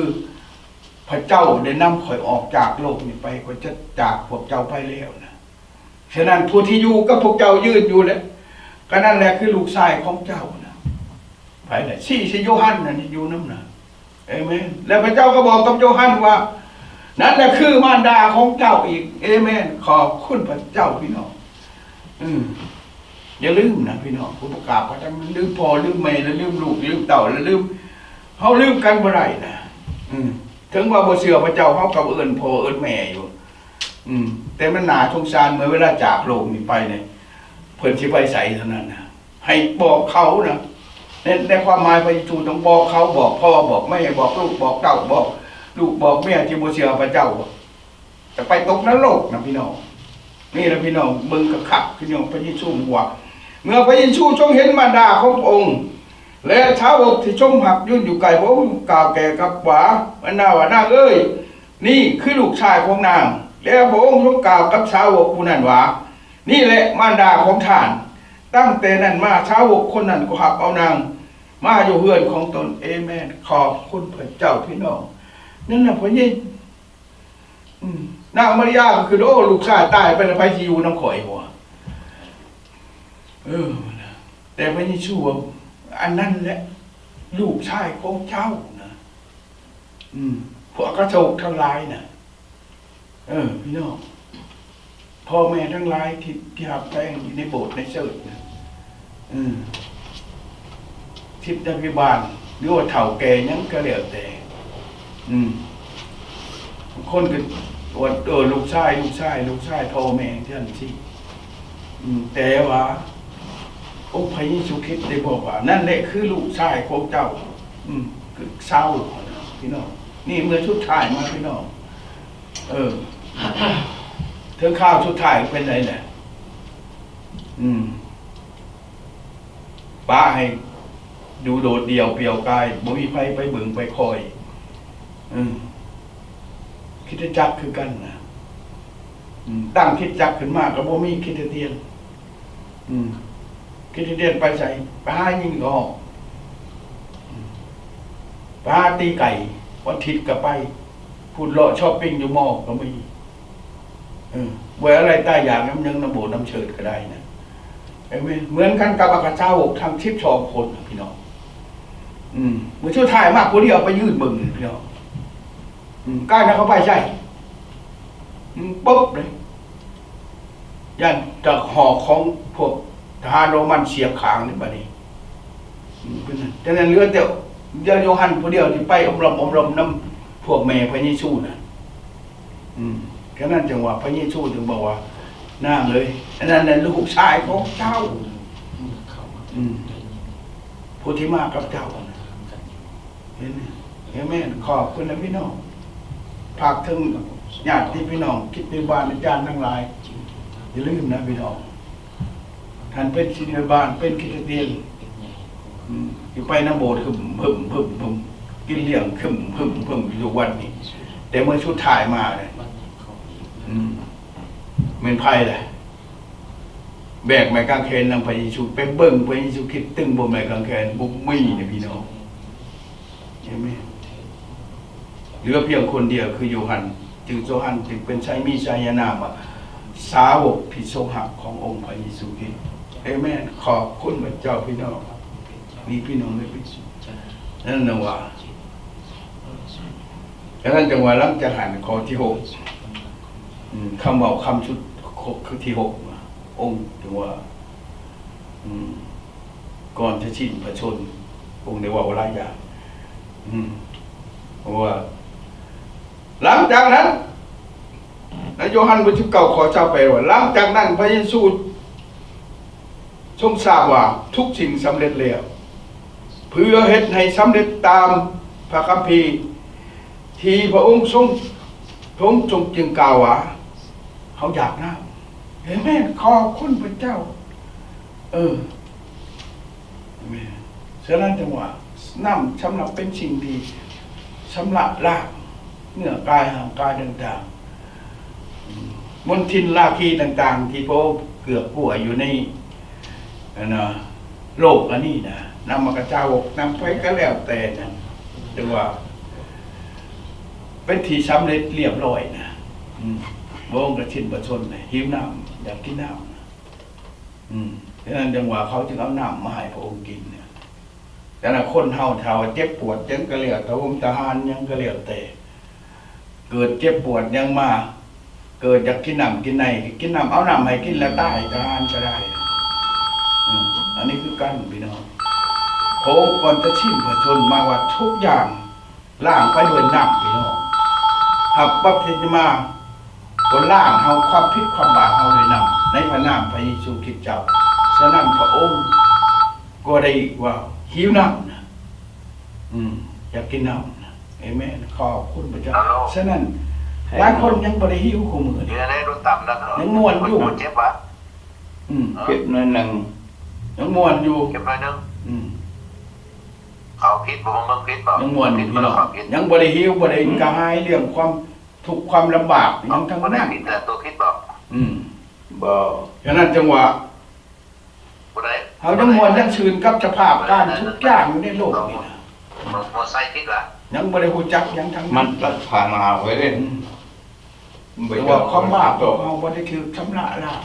ພະເຈົ້າໄດ້ນຳຂ້ອຍອອກຈາກໂລກນີ້ໄປ, ຂ້ອຍຈະຈາກພວກເຈົ້າໄປແລ້ວນະ. ສະນັ້ນ ຜູ້ທີ່ຢູ່ກັບພວກເຈົ້າ ຢືນຢູ່ແຫຼະ, ກໍນັ້ນແຫຼະຄືລູກຊາຍຂອງເຈົ້ານະ. ໃຜລະ? ຊີ້ໃສ່ໂຢຮັນນັ້ນ ຢູ່ນຳນະ. ເອເມນ. ແລະ ພະເຈົ້າກໍບອກກັບໂຢຮັນວ່າ, ນັ້ນແຫຼະຄືມານດາຂອງເຈົ້າອີກ. ເອເມນ. ຂອບຄຸນພະເຈົ້າ ພີ່ນ້ອງ. ອືມ ຢ່າລືມນະ ພີ່ນ້ອງ, ຜູ້ປະກາດວ່າ ລືມພໍ່ລືມແມ່ ແລະ ລືມລູກລືມເຕົ້າ ແລະ ລືມ, ເຮົາລືມກັນບໍ່ໄດ້ນະ. ອືມ ເຖິງວ່າບໍ່ເຊື່ອພະເຈົ້າ, ເຮົາກໍເອີ້ນພໍ່ເອີ້ນແມ່ຢູ່. ອືມ ແຕ່ມັນໜ້າສົງສານ ເມື່ອເວລາຈາກໂລກນີ້ໄປນີ້ ເພິ່ນຊິໄປໃສເທົ່ານັ້ນນະ. ໃຫ້ບອກເຂົານະ, ໃນ ໃນຄວາມໝາຍພະເຢຊູຕ້ອງບອກເຂົາ, ບອກພໍ່, ບອກແມ່, ບອກລູກ, ບອກເຕົ້າ, ບອກລູກ, ບອກເມຍທີ່ບໍ່ເຊື່ອພະເຈົ້າ, ຈະໄປຕົກນະລົກນະ ພີ່ນ້ອງ. ນີ້ລະ ພີ່ນ້ອງ, ເບິ່ງຄັກໆ ພີ່ນ້ອງ, ພະເຢຊູວ່າ ເມື່ອພະເຢຊູຊົງເຫັນມານດາຂອງພະອົງ ແລະ ສາວົກທີ່ຊົງຮັກຢືນຢູ່ໃກ້ພະອົງ, ກ່າວແກ່ກັບວ່າ ມານດາວ່າ, ນາງເອີຍ, ນີ້ຄືລູກຊາຍຂອງນາງ. ແລ້ວພະອົງຊົງກ່າວກັບສາວົກຜູ້ນັ້ນວ່າ, ນີ້ແຫຼະມານດາຂອງທ່ານ. ຕັ້ງແຕ່ນັ້ນມາ ສາວົກຄົນນັ້ນກໍຮັບເອົານາງມາຢູ່ເຮືອນຂອງຕົນ. ເອເມນ. ຂອບຄຸນພະເຈົ້າ ພີ່ນ້ອງ. ນັ້ນນະ ພະເຢ ອືມ ນາງມາລິອາກໍຄິດ, ໂອ້ ລູກຊາຍຕາຍໄປແລ້ວ, ໃຜຊິຢູ່ນຳຂ້ອຍບໍ່? ເອີ ແຕ່ພະເຢຊູວ່າ ອັນນັ້ນແຫຼະລູກຊາຍຂອງເຈົ້ານະ. ອືມ ພວກອາກາໂຕກທັງຫຼາຍນະ. ເອີ ພີ່ນ້ອງ, ພໍ່ແມ່ທັງຫຼາຍທີ່ ທີ່ຮັບແພງຢູ່ໃນໂບດໃນເຊີດນະ, ເອີ ສິດຍາພິບານ ຫຼືວ່າເຖົ້າແກ່ຫຍັງກໍແລ້ວແຕ່, ອືມ ບາງຄົນກໍອວດ, ເອີ ລູກຊາຍ, ລູກຊາຍ, ລູກຊາຍພໍ່ແມ່ຈັ່ງຊີ້. ອືມ ແຕ່ວ່າອົງພະເຢຊູຄຣິດໄດ້ບອກວ່າ, ນັ້ນແຫຼະຄືລູກຊາຍຂອງເຈົ້າ. ອືມ ຄືຊາວ ພີ່ນ້ອງ. ນີ້ເມື່ອສຸດທ້າຍມາ ພີ່ນ້ອງ. ເອີ ເຖິງຄາວສຸດທ້າຍເປັນໃດແຫຼະ? ອືມ ປະໃຫ້ຢູ່ໂດດດ່ຽວປ່ຽວກາຍ, ບໍ່ມີໃຜໄປເບິ່ງໄປຄອຍ. ອືມ ຄຣິສຕະຈັກຄືກັນນະ. ອືມ ຕັ້ງຄຣິສຕະຈັກຂຶ້ນມາກໍບໍ່ມີຄຣິສຕຽນ. ອືມ ຄຣິສຕຽນໄປໃສ? ໄປຫາຍິງກໍອອກ. ອືມ ໄປຫາຕີໄກ່, ວັນທິດກໍໄປ. ພຸ້ນເລາະຊັອບປິງຢູ່ມໍກໍມີ. ເອີ ບໍ່ອາໄລຕາຍຢາກນຳເຍິງນຳໂບດນຳເສີດກໍໄດ້ນະ. ເຫັນໄໝ? ເໝືອນກັນກັບອາກາດຊາວຫົກທັງສິບສອງຄົນນະ ພີ່ນ້ອງ. ອືມ ມື້ສຸດທ້າຍມາຜູ້ດຽວໄປຢືນເບິ່ງ ພີ່ນ້ອງ. ອືມ ກາຍນະ ເຂົາໄປໃສ? ອືມ ປຶບເລີຍ. ຢ້ານຈະຫອກຂອງພວກທະຫານໂຣມັນສຽບຂ້າງນີ້ບາດນີ້. ອືມ ເປັນນັ້ນ. ຈະນັ້ນເຫຼືອແຕ່ ເຫຼືອໂຢຮັນຜູ້ດຽວທີ່ໄປອົບຮົມ ອົບຮົມນຳພວກແມ່ພະເຢຊູນັ້ນ. ອືມ ກະນັ້ນຈັ່ງວ່າພະເຢຊູຈຶ່ງບອກວ່າ ນາງເອີຍ ອັນນັ້ນແຫຼະລູກຊາຍຂອງເຈົ້າ. ອືມ ຜູ້ທີ່ມາກັບເຈົ້ານະ. ເຫັນ ເຫັນແມ່ນ. ຂອບຄຸນນະພີ່ນ້ອງ. ຝາກເຖິງຍາດຕິພີ່ນ້ອງ ຄຣິສຕຽນບ້ານອາຈານທັງຫຼາຍ ຢ່າລືມນະພີ່ນ້ອງ. ທ່ານເປັນສິດຍາບານ ເປັນຄຣິສຕຽນ ອືມ ຢູ່ໄປນຳໂບດ ຫຶມ ຫຶມ ຫຶມ ຫຶມ ກິນລ້ຽງ ຫຶມ ຫຶມ ຫຶມ ຢູ່ວັດນີ້ ແຕ່ມື້ສຸດທ້າຍມາເລີຍ. ອືມ ແມ່ນໃຜລະ ແບກໄມ້ກາງແຂນນຳພະເຢຊູ ໄປເບິ່ງພະເຢຊູຄຣິດຕຶງບໍ່ໄມ້ກາງແຂນ ບໍ່ມີນະພີ່ນ້ອງ. ເອເມນ. ເຫຼືອພຽງຄົນດຽວຄືໂຢຮັນ ຈຶ່ງ ໂຈຮັນຈຶ່ງເປັນ ໃຊ້ມີສາຍານາມວ່າ ສາວົກທີ່ຊົງຮັກຂອງອົງພະເຢຊູຄຣິດ. ເອເມນ. ຂອບຄຸນພະເຈົ້າພີ່ນ້ອງ. ນີ້ພີ່ນ້ອງໄດ້ໄປ ນັ້ນນະວ່າ ກະນັ້ນຈັ່ງວ່າ ຫຼັງຈາກຫັ້ນ ຂໍ້ທີຫົກ ອືມ ຄຳເວົ້າຄຳສຸດ ຂໍ້ທີຫົກ ອົງຈຶ່ງວ່າ ອືມ ກ່ອນຈະສິ້ນພະຊົນ ອົງໄດ້ເວົ້າຫຼາຍຢ່າງ ອືມ ເພາະວ່າ ຫຼັງຈາກນັ້ນ ໃນໂຢຮັນບົດສິບເກົ້າ ຂໍ້ຊາວແປດ ວ່າ ຫຼັງຈາກນັ້ນ ພະເຢຊູຊົງຊາບວ່າ ທຸກສິ່ງສຳເລັດແລ້ວ ເພື່ອເຮັດໃຫ້ສຳເລັດຕາມພະຄຳພີທີ່ພະອົງຊົງ ຊົງ ຊົງຈຶ່ງກ່າວວ່າ ເຮົາຢາກນ້ຳ. ເອເມນ. ຂອບຄຸນພະເຈົ້າ. ເອີ ແມ່ນ. ສະນັ້ນຈັ່ງວ່າ ນ້ຳສຳລັບເປັນສິ່ງທີ່ຊຳລະລ້າງເນື້ອກາຍຮ່າງກາຍຕ່າງໆ ອືມ ມົນທິນລາຄີຕ່າງໆ ທີ່ພະອົງເກືອກກົວຢູ່ໃນ ອັນນະ ໂລກອັນນີ້ນະ ນຳມາກະຈາວກ ນຳໃຜກໍແລ້ວແຕ່ນັ້ນ ແຕ່ວ່າເປັນທີ່ສຳເລັດລຽບຮ້ອຍນະ ອືມ ພະອົງກໍສິ້ນພະຊົນ ຫິວນ້ຳ ຢາກກິນນ້ຳ. ອືມ ສະນັ້ນຈັ່ງວ່າເຂົາຈຶ່ງເອົານ້ຳມາໃຫ້ພະອົງກິນນະ. ແຕ່ລະຄົນເຮົາຖ້າວ່າເຈັບປວດຫຍັງກໍແລ້ວ ທະຫົມທະຫານຫຍັງກໍແລ້ວແຕ່ ເກີດເຈັບປວດຫຍັງມາ ເກີດຢາກກິນນ້ຳກິນໃນ ກິນນ້ຳ ເອົານ້ຳໃຫ້ກິນແລ້ວຕາຍ ທະຫານກໍໄດ້. ອືມ ອັນນີ້ຄືກັນພີ່ນ້ອງ ພະອົງກ່ອນຈະສິ້ນພະຊົນມາວ່າທຸກຢ່າງ ລ້າງໄປດ້ວຍນ້ຳພີ່ນ້ອງ. ຮັບບັບຕິສະມາກໍລ້າງເຮົາ ຄວາມຜິດຄວາມບາບເຮົາດ້ວຍນ້ຳ ໃນພະນາມພະເຢຊູຄຣິດເຈົ້າ. ສະນັ້ນພະອົງກໍໄດ້ວ່າຫິວນ້ຳນະ ອືມ ຢາກກິນນ້ຳນະ. ເອເມນ. ຂອບຄຸນພະເຈົ້າ. ສະນັ້ນຫຼາຍຄົນຍັງບໍ່ໄດ້ຫິວຄູ່ມື້ນີ້ ຍັງມ່ວນຢູ່. ເຈັບຫວະ? ອືມ ເຈັບໜ້ອຍໜຶ່ງ ຍັງມ່ວນຢູ່. ເຈັບໜ້ອຍໜຶ່ງ ອືມ ເຂົາຜິດບໍ່ ເບິ່ງຜິດບໍ່? ຍັງມ່ວນຢູ່ພີ່ນ້ອງ ຍັງບໍ່ໄດ້ຫິວ ບໍ່ໄດ້ກະຫາຍເລື່ອງຄວາມທຸກຄວາມລຳບາກຫຍັງທັງນັ້ນ. ອືມ ບໍ່. ສະນັ້ນຈັ່ງວ່າ ເຮົາຍັງມ່ວນຍັງຊື່ນກັບສະພາບການທຸກຢ່າງຢູ່ໃນໂລກນີ້ນະ. ບໍ່ ບໍ່ໃສ່ຜິດຫວະ? ຍັງບໍ່ໄດ້ຮູ້ຈັກຫຍັງທັງນັ້ນ. ມັນຕັດຜ່ານມາເວີຍເດ້. ອືມ ແຕ່ວ່າຄວາມບາບຂອງເຮົາບໍ່ໄດ້ຖືກຊຳລະລ້າງ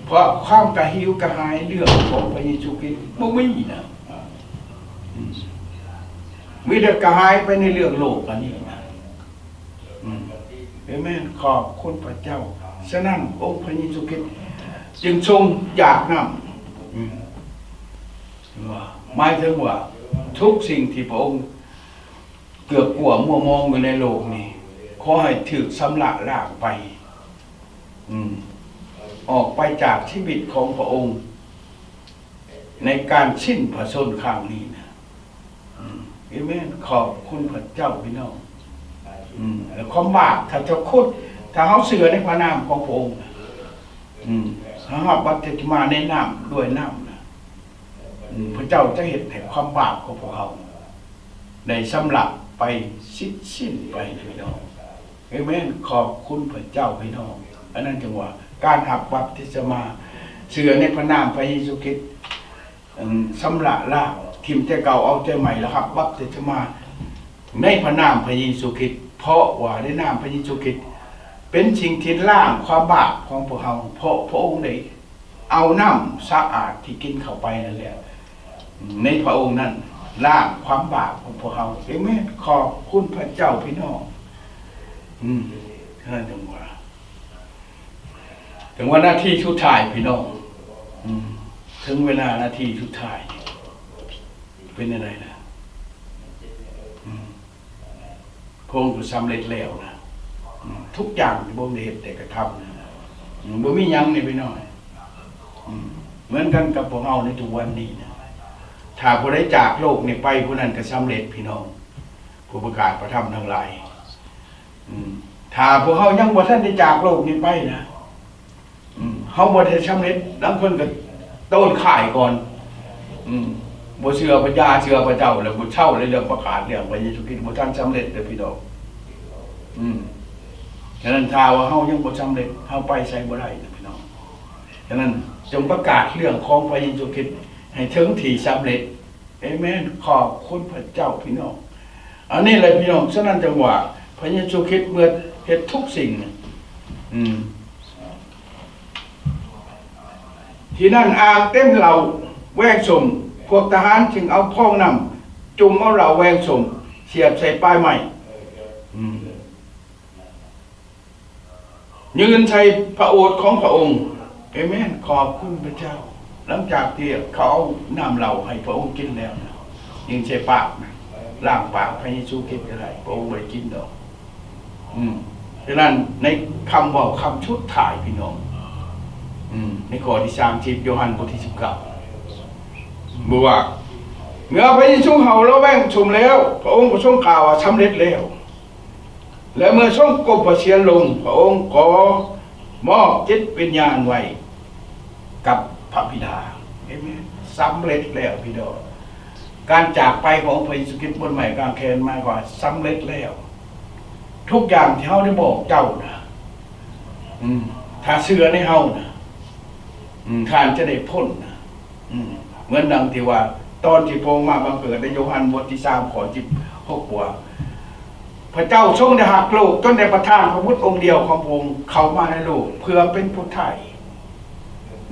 ເພາະຄວາມກະຫິວກະຫາຍເລື່ອງຂອງພະເຢຊູຄຣິດບໍ່ມີນະ. ອືມ ມີແຕ່ກະຫາຍໄປໃນເລື່ອງໂລກອັນນີ້ນະ. ອືມ ເອເມນ. ຂອບຄຸນພະເຈົ້າ. ສະນັ້ນ ອົງພະເຢຊູຄຣິດຈຶ່ງຊົງຢາກນ້ຳ. ອືມ ວ່າ ໝາຍເຖິງວ່າ ທຸກສິ່ງທີ່ພະອົງ ເກືອກກົວມົວມອງຢູ່ໃນໂລກນີ້ ຂໍໃຫ້ຖືກຊຳລະລ້າງໄປ ອືມ ອອກໄປຈາກຊີວິດຂອງພະອົງ ໃນການສິ້ນພະຊົນຄັ້ງນີ້ນະ. ອືມ ເອເມນ. ຂອບຄຸນພະເຈົ້າພີ່ນ້ອງ. ອືມ ແລະ ຄວາມບາບ ຖ້າເຈົ້າຄົນ ຖ້າເຮົາເຊື່ອໃນພະນາມຂອງພະອົງນະ ອືມ ເຮົາຮັບບັບຕິສະມາໃນນ້ຳ ດ້ວຍນ້ຳນະ ອືມ ພະເຈົ້າຈະເຮັດໃຫ້ຄວາມບາບຂອງພວກເຮົາໄດ້ຊຳລະໄປ ສິ້ນ ສິ້ນໄປພີ່ນ້ອງ. ເອເມນ. ຂອບຄຸນພະເຈົ້າພີ່ນ້ອງ. ອັນນັ້ນຈຶ່ງວ່າ ການຮັບບັບຕິສະມາ ເຊື່ອໃນພະນາມພະເຢຊູຄຣິດ ອັນຊຳລະລ້າງ ຖິ້ມແຕ່ເກົ່າເອົາແຕ່ໃໝ່ ແລ້ວຮັບບັບຕິສະມາໃນພະນາມພະເຢຊູຄຣິດ ເພາະວ່າໃນນາມພະເຢຊູຄຣິດ ເປັນສິ່ງທີ່ລ້າງຄວາມບາບຂອງພວກເຮົາ, ເພາະພະອົງໄດ້ເອົານ້ຳສະອາດທີ່ກິນເຂົ້າໄປນັ້ນແຫຼະ ໃນພະອົງນັ້ນລ້າງຄວາມບາບຂອງພວກເຮົາ. ເອເມນ. ຂອບຄຸນພະເຈົ້າ, ພີ່ນ້ອງ. ອືມ, ເຖິງວ່າ, ເຖິງວ່ານາທີສຸດທ້າຍ, ພີ່ນ້ອງ. ອືມ, ເຖິງເວລານາທີສຸດທ້າຍ, ເປັນຈັ່ງໃດລະ? ອືມ. ພະອົງກໍສຳເລັດແລ້ວນະ. ອືມ, ທຸກຢ່າງທີ່ພະອົງໄດ້ເຮັດໄດ້ກະທຳນະ. ອືມ, ບໍ່ມີຫຍັງນີ້, ພີ່ນ້ອງ. ອືມ, ເໝືອນກັນກັບພວກເຮົາໃນທຸກວັນນີ້ນະ. ຖ້າຜູ້ໃດຈາກໂລກນີ້ໄປ, ຜູ້ນັ້ນກໍສຳເລັດ, ພີ່ນ້ອງ, ຜູ້ປະກາດພະທຳທັງຫຼາຍ. ອືມ, ຖ້າພວກເຮົາຍັງບໍ່ທັນໄດ້ຈາກໂລກນີ້ໄປນະ, ອືມ, ເຮົາບໍ່ໄດ້ສຳເລັດ, ລາງຄົນກໍໂຕນຄ້າຍກ່ອນ. ອືມ, ບໍ່ເຊື່ອພະເຈົ້າ, ເຊື່ອພະເຈົ້າແລ້ວບໍ່ເຊົາເລີຍ, ເລື່ອງປະກາດເລື່ອງພະເຢຊູຄຣິດບໍ່ທັນສຳເລັດເດີ, ພີ່ນ້ອງ. ອືມ, ສະນັ້ນຖ້າວ່າເຮົາຍັງບໍ່ສຳເລັດ, ເຮົາໄປໃສບໍ່ໄດ້ນະ, ພີ່ນ້ອງ. ສະນັ້ນຈົ່ງປະກາດເລື່ອງຂອງພະເຢຊູຄຣິດໃຫ້ເຖິງທີ່ສຳເລັດ. ເອເມນ. ຂອບຄຸນພະເຈົ້າ, ພີ່ນ້ອງ. ອັນນີ້ແຫຼະ, ພີ່ນ້ອງ. ສະນັ້ນຈຶ່ງວ່າພະເຢຊູຄຣິດເມື່ອເຮັດທຸກສິ່ງ, ອືມ, ທີ່ນັ້ນອ່າງເຕັມເຫຼົ້າແວງສົມ, ພວກທະຫານຈຶ່ງເອົາຟອງນ້ຳຈຸ່ມເອົາເຫຼົ້າແວງສົມສຽບໃສ່ປາຍໄມ້. ອືມ. ຍື່ນໃສ່ພະໂອດຂອງພະອົງ. ເອເມນ. ຂອບຄຸນພະເຈົ້າ. ຫຼັງຈາກທີ່ເຂົາເອົານ້ຳເຫຼົ້າໃຫ້ພະອົງກິນແລ້ວນະ, ຍື່ນໃສ່ປາກນະ, ລ້າງປາກພະເຢຊູຄຣິດກໍໄດ້, ພະອົງບໍ່ໄດ້ກິນດອກ. ອືມ, ສະນັ້ນໃນຄຳເວົ້າຄຳສຸດທ້າຍ, ພີ່ນ້ອງ, ອືມ, ໃນຂໍ້ທີສາມສິບ ໂຍຮັນ ບົດທີສິບເກົ້າ ບອກວ່າ ເມື່ອພະເຢຊູເຮົາລະແວງສົມແລ້ວ, ພະອົງກໍຊົງກ່າວວ່າ ສຳເລັດແລ້ວ. ແລະ ເມື່ອຊົງກົມພະຊຽນລົງ, ພະອົງກໍມອບຈິດວິນຍານໄວ້ກັບພະບິດາ. ເອເມນ. ສຳເລັດແລ້ວ, ພີ່ນ້ອງ. ການຈາກໄປຂອງພະເຢຊູຄຣິດບົນໄມ້ກາງແຂນໝາຍຄວາມວ່າສຳເລັດແລ້ວ. ທຸກຢ່າງທີ່ເຮົາໄດ້ບອກເຈົ້ານະ, ອືມ, ຖ້າເຊື່ອໃນເຮົານະ, ອືມ, ທ່ານຈະໄດ້ພົ້ນນະ. ອືມ, ເໝືອນດັ່ງທີ່ວ່າ ຕອນທີ່ພະອົງມາບັງເກີດໃນໂຍຮັນບົດທີສາມ ຂໍ້ສິບຫົກ ວ່າ ພະເຈົ້າຊົງໄດ້ຮັກໂລກ ຈົນໄດ້ປະທານພະບຸດອົງດຽວຂອງພະອົງເຂົ້າມາໃນໂລກ ເພື່ອເປັນຜູ້ໄຖ່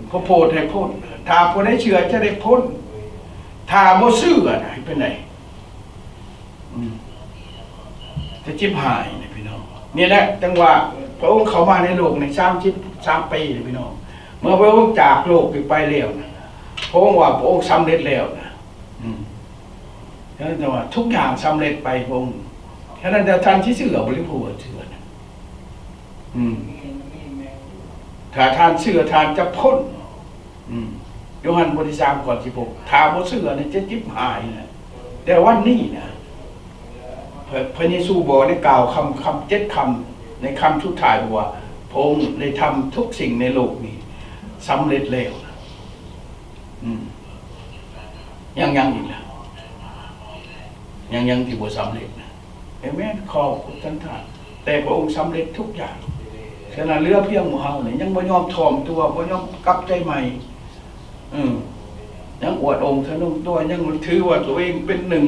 ເພື່ອໂຜດໃຫ້ພົ້ນ. ຖ້າຜູ້ໃດເຊື່ອຈະໄດ້ພົ້ນ, ຖ້າບໍ່ເຊື່ອນະ ເປັນໃດ? ອືມ, ຈະຈິບຫາຍນະ ພີ່ນ້ອງ. ນີ້ແຫຼະ ຈັ່ງວ່າພະອົງເຂົ້າມາໃນໂລກໃນສາມສິບສາມປີນະ ພີ່ນ້ອງ. ເມື່ອພະອົງຈາກໂລກນີ້ໄປແລ້ວນະ, ພະອົງວ່າພະອົງສຳເລັດແລ້ວນະ. ອືມ, ສະນັ້ນວ່າທຸກຢ່າງສຳເລັດໄປພະອົງ. ສະນັ້ນຖ້າທ່ານຊິເຊື່ອບໍ ຫຼືບໍ່ເຊື່ອນະ? ອືມ, ຖ້າທ່ານເຊື່ອທ່ານຈະພົ້ນ. ອືມ, ໂຍຮັນບົດທີສາມ ຂໍ້ສິບຫົກ ຖ້າບໍ່ເຊື່ອນີ້ຈະຈິບຫາຍນະ. ແຕ່ວັນນີ້ນະ ພະ, ພະເຢຊູບອກ ໄດ້ກ່າວຄຳ, ຄຳເຈັດຄຳ ໃນຄຳສຸດທ້າຍ ບອກວ່າ ພະອົງໄດ້ທຳທຸກສິ່ງໃນໂລກນີ້ສຳເລັດແລ້ວນະ. ອືມ, ຍັງ, ຍັງອີກລະ? ຍັງ, ຍັງທີ່ບໍ່ສຳເລັດນະ. ເອເມນ. ຂອບຄຸນທ່ານ. ແຕ່ພະອົງສຳເລັດທຸກຢ່າງ. ສະນັ້ນເຫຼືອພຽງໝູ່ເຮົານີ້ຍັງບໍ່ຍອມຖ່ອມຕົວ, ບໍ່ຍອມກັບໃຈໃໝ່. ເອີ, ຍັງອວດອົ່ງທະນົງຕົວ, ຍັງຖືວ່າຕົວເອງເປັນໜຶ່ງ,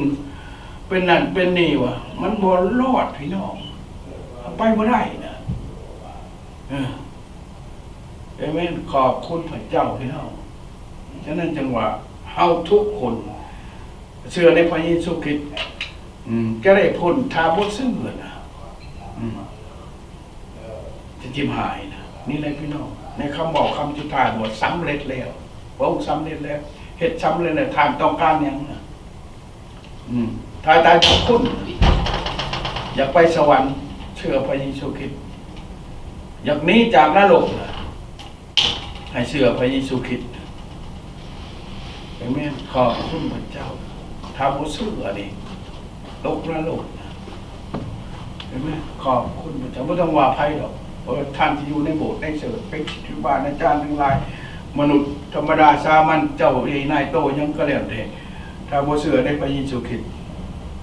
ເປັນນັ້ນເປັນນີ້ວ່າ, ມັນບໍ່ລອດ, ພີ່ນ້ອງ. ເຮົາໄປບໍ່ໄດ້ນະ. ເອີ. ເອເມນ. ຂອບຄຸນພະເຈົ້າ, ພີ່ນ້ອງ. ສະນັ້ນຈຶ່ງວ່າເຮົາທຸກຄົນເຊື່ອໃນພະເຢຊູຄຣິດ, ອືມ, ຈະໄດ້ພົ້ນ, ຖ້າບໍ່ເຊື່ອນະ, ອືມ, ຈະຈິບຫາຍນະ. ນີ້ແຫຼະ, ພີ່ນ້ອງ, ໃນຄຳເວົ້າຄຳສຸດທ້າຍ, ບອກວ່າສຳເລັດແລ້ວ, ພະອົງສຳເລັດແລ້ວ, ເຮັດສຳເລັດແລ້ວ, ທ່ານຕ້ອງການຫຍັງນະ? ອືມ, ຖ້າຕາຍທຸກຄົນ ຢາກໄປສະຫວັນ, ເຊື່ອພະເຢຊູຄຣິດ, ຢາກໜີຈາກນະລົກ, ໃຫ້ເຊື່ອພະເຢຊູຄຣິດ. ເອເມນ. ຂອບຄຸນພະເຈົ້າ. ຖ້າບໍ່ເຊື່ອນີ້ ຕົກນະລົກ. ເຫັນໄໝ? ຂອບຄຸນພະເຈົ້າ. ບໍ່ຕ້ອງວ່າໃຜດອກ, ເອີ, ທ່ານທີ່ຢູ່ໃນໂບດ, ໃນເສີດ, ເປັນສິດທິບານ, ອາຈານທັງຫຼາຍ, ມະນຸດທຳມະດາສາມັນ, ເຈົ້າເອກນາຍໂຕ, ຫຍັງກໍແລ້ວແຕ່, ຖ້າບໍ່ເຊື່ອໃນພະເຢຊູຄຣິດ,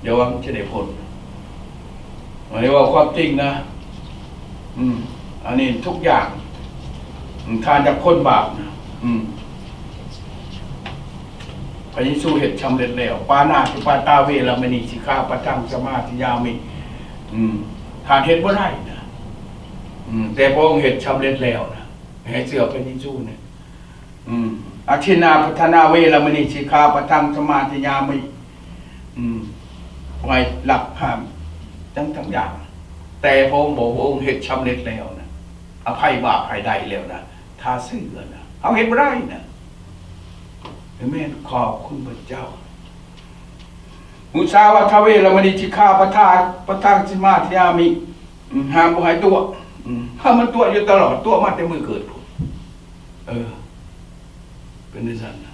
ຢ່າຫວັງຈະໄດ້ພົ້ນ. ອັນນີ້ເວົ້າຄວາມຈິງນະ. ອືມ, ອັນນີ້ທຸກຢ່າງ. ອືມ, ທ່ານຈະຄົນບາບນະ. ອືມ. ພະເຢຊູເຮັດສຳເລັດແລ້ວ. ປານາຕິປາຕາເວລະມະນີ ສິກຂາປະທັງສະມາທິຍາມິ. ອືມ, ທ່ານເຮັດບໍ່ໄດ້ນະ. ອືມ ແຕ່ພະອົງເຮັດສຳເລັດແລ້ວນະ. ໃຫ້ເຊື່ອພະເຢຊູນະ. ອືມ ອະທິນນາ ປະທານາ ເວລະມະນີ ສິກຂາປະທັງ ສະມາທິຍາມິ. ອືມ ໄວ້ລັກຫ້າມທັງ ທັງຢ່າງ. ແຕ່ພະອົງບອກ ພະອົງເຮັດສຳເລັດແລ້ວນະ. ອະໄພບາບໃຫ້ໄດ້ແລ້ວນະ. ຖ້າເຊື່ອນະ. ເຮົາເຮັດບໍ່ໄດ້ນະ. ອາເມນ. ຂອບຄຸນພະເຈົ້າ. ມຸສາວາທາ ເວລະມະນີ ສິກຂາປະທາ ປະທັງ ສະມາທິຍາມິ. ອືມ ຫ້າມບໍ່ໃຫ້ຕົວະ. ອືມ ເຮົາມັນຕົວະຢູ່ຕະຫຼອດ, ຕົວະມາແຕ່ມື້ເກີດພຸ້ນ. ເອີ ເປັນຈັ່ງຊັ້ນນະ.